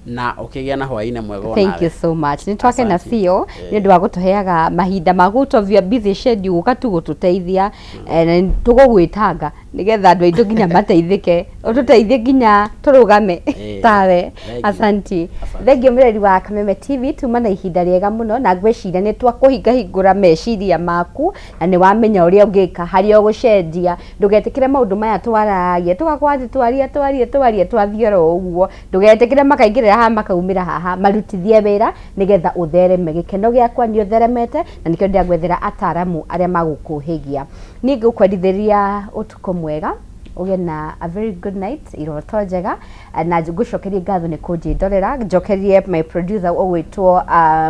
na ũkĩgĩa na hwaĩ-inĩ mwega. Thank onawe. You so much. Nĩ twakena Asante. biũ nĩ ũndũ wa gũtũheaga mahinda ma out of your busy schedule gũka tu gũtũteithia. Na nĩ tũgũgwĩtanga nĩgetha andũ aitũ nginya mateithĩke, ũtũteithie nginya tũrũgame tawe. Thank you. Asanti. Asante. Thank you, mũreri wa Kameme TV. Tuma na ihinda rĩega mũno, na ngwĩciria nĩ twakũhingahingũra meciria maku na nĩ wamenya ũrĩa ũngĩka harĩa ũgũcenjia. Ndũgetĩkĩre maũndũ maya twaragia tũgakorwo atĩ twaria twaria twaria twathiĩ oro ũguo. Ndũgetĩkĩre makaingĩrĩra haha makaumĩra haha, marutithie wĩra nĩgetha ũthereme. Gĩkeno gĩakwa nĩ ũtheremete, na nĩkĩo ndĩragwethera ataramu arĩa magũkũhĩgia. Niĩ ngũkwendithĩria ũtukũ mwega, ũgĩe na a very good night, iroto njega, na ngũcokerie ngatho nĩ kũnjĩndorera. Njokerie my producer ũgwĩtwo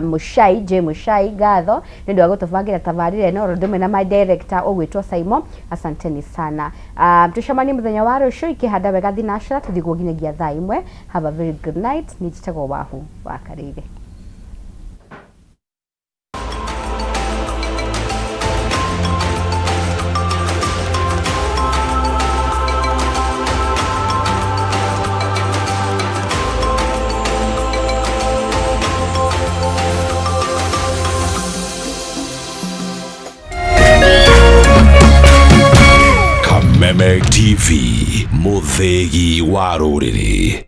Mushai J Mushai ngatho nĩ ũndũ wa gũtũbangĩra tabarĩra ĩno, oro ũndũ ũmwe na my director ũgwĩtwo Simon. Asanteni sana. Tucemanie mũthenya wa rũciũ ikĩhanda wega thinacra, tũthiguo nginyagia thaa 1. Have a very good night. Niĩ njĩtagwo Wahu wa Karĩire. Kameme TV, mũthĩgi wa rũrĩrĩ.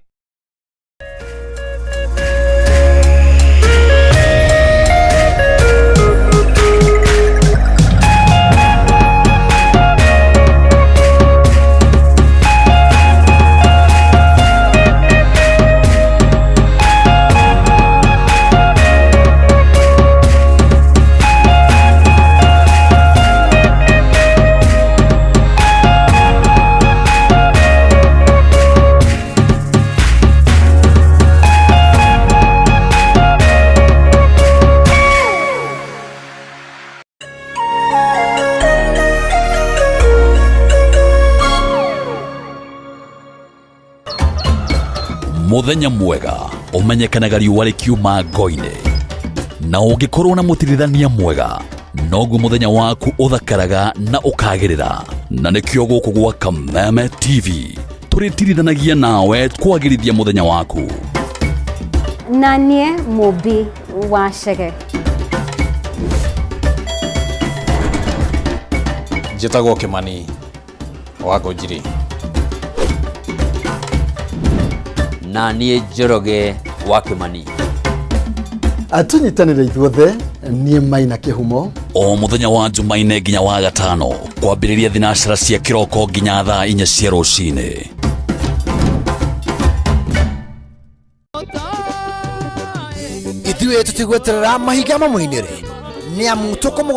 Muthenya mwega ũmenyekanaga riũa rĩkiuma ngo-inĩ, na ũngĩkorwo na mũtirithania mwega, noguo mũthenya waku ũthakaraga na ũkagĩrĩra. Na nĩkĩo gũkũ gwa Kameme TV tũrĩtirithanagia nawe kwagĩrithia mũthenya waku. Na niĩ Mũmbi wa Chege. Njĩtagwo Kĩmani wa Ngũnjiri. Na niĩ Njoroge wa Kĩmani. Tũnyitanĩre ithuothe, niĩ Maina Kĩhumo. O mũthenya wa Jumaine nginya wa gatano, kwambĩrĩria thinacara cia kĩroko nginya thaa 4 cia rũcinĩ. Ithuĩ tũtigweterera mahiga mamũinĩre nĩ amu tũkũmũ.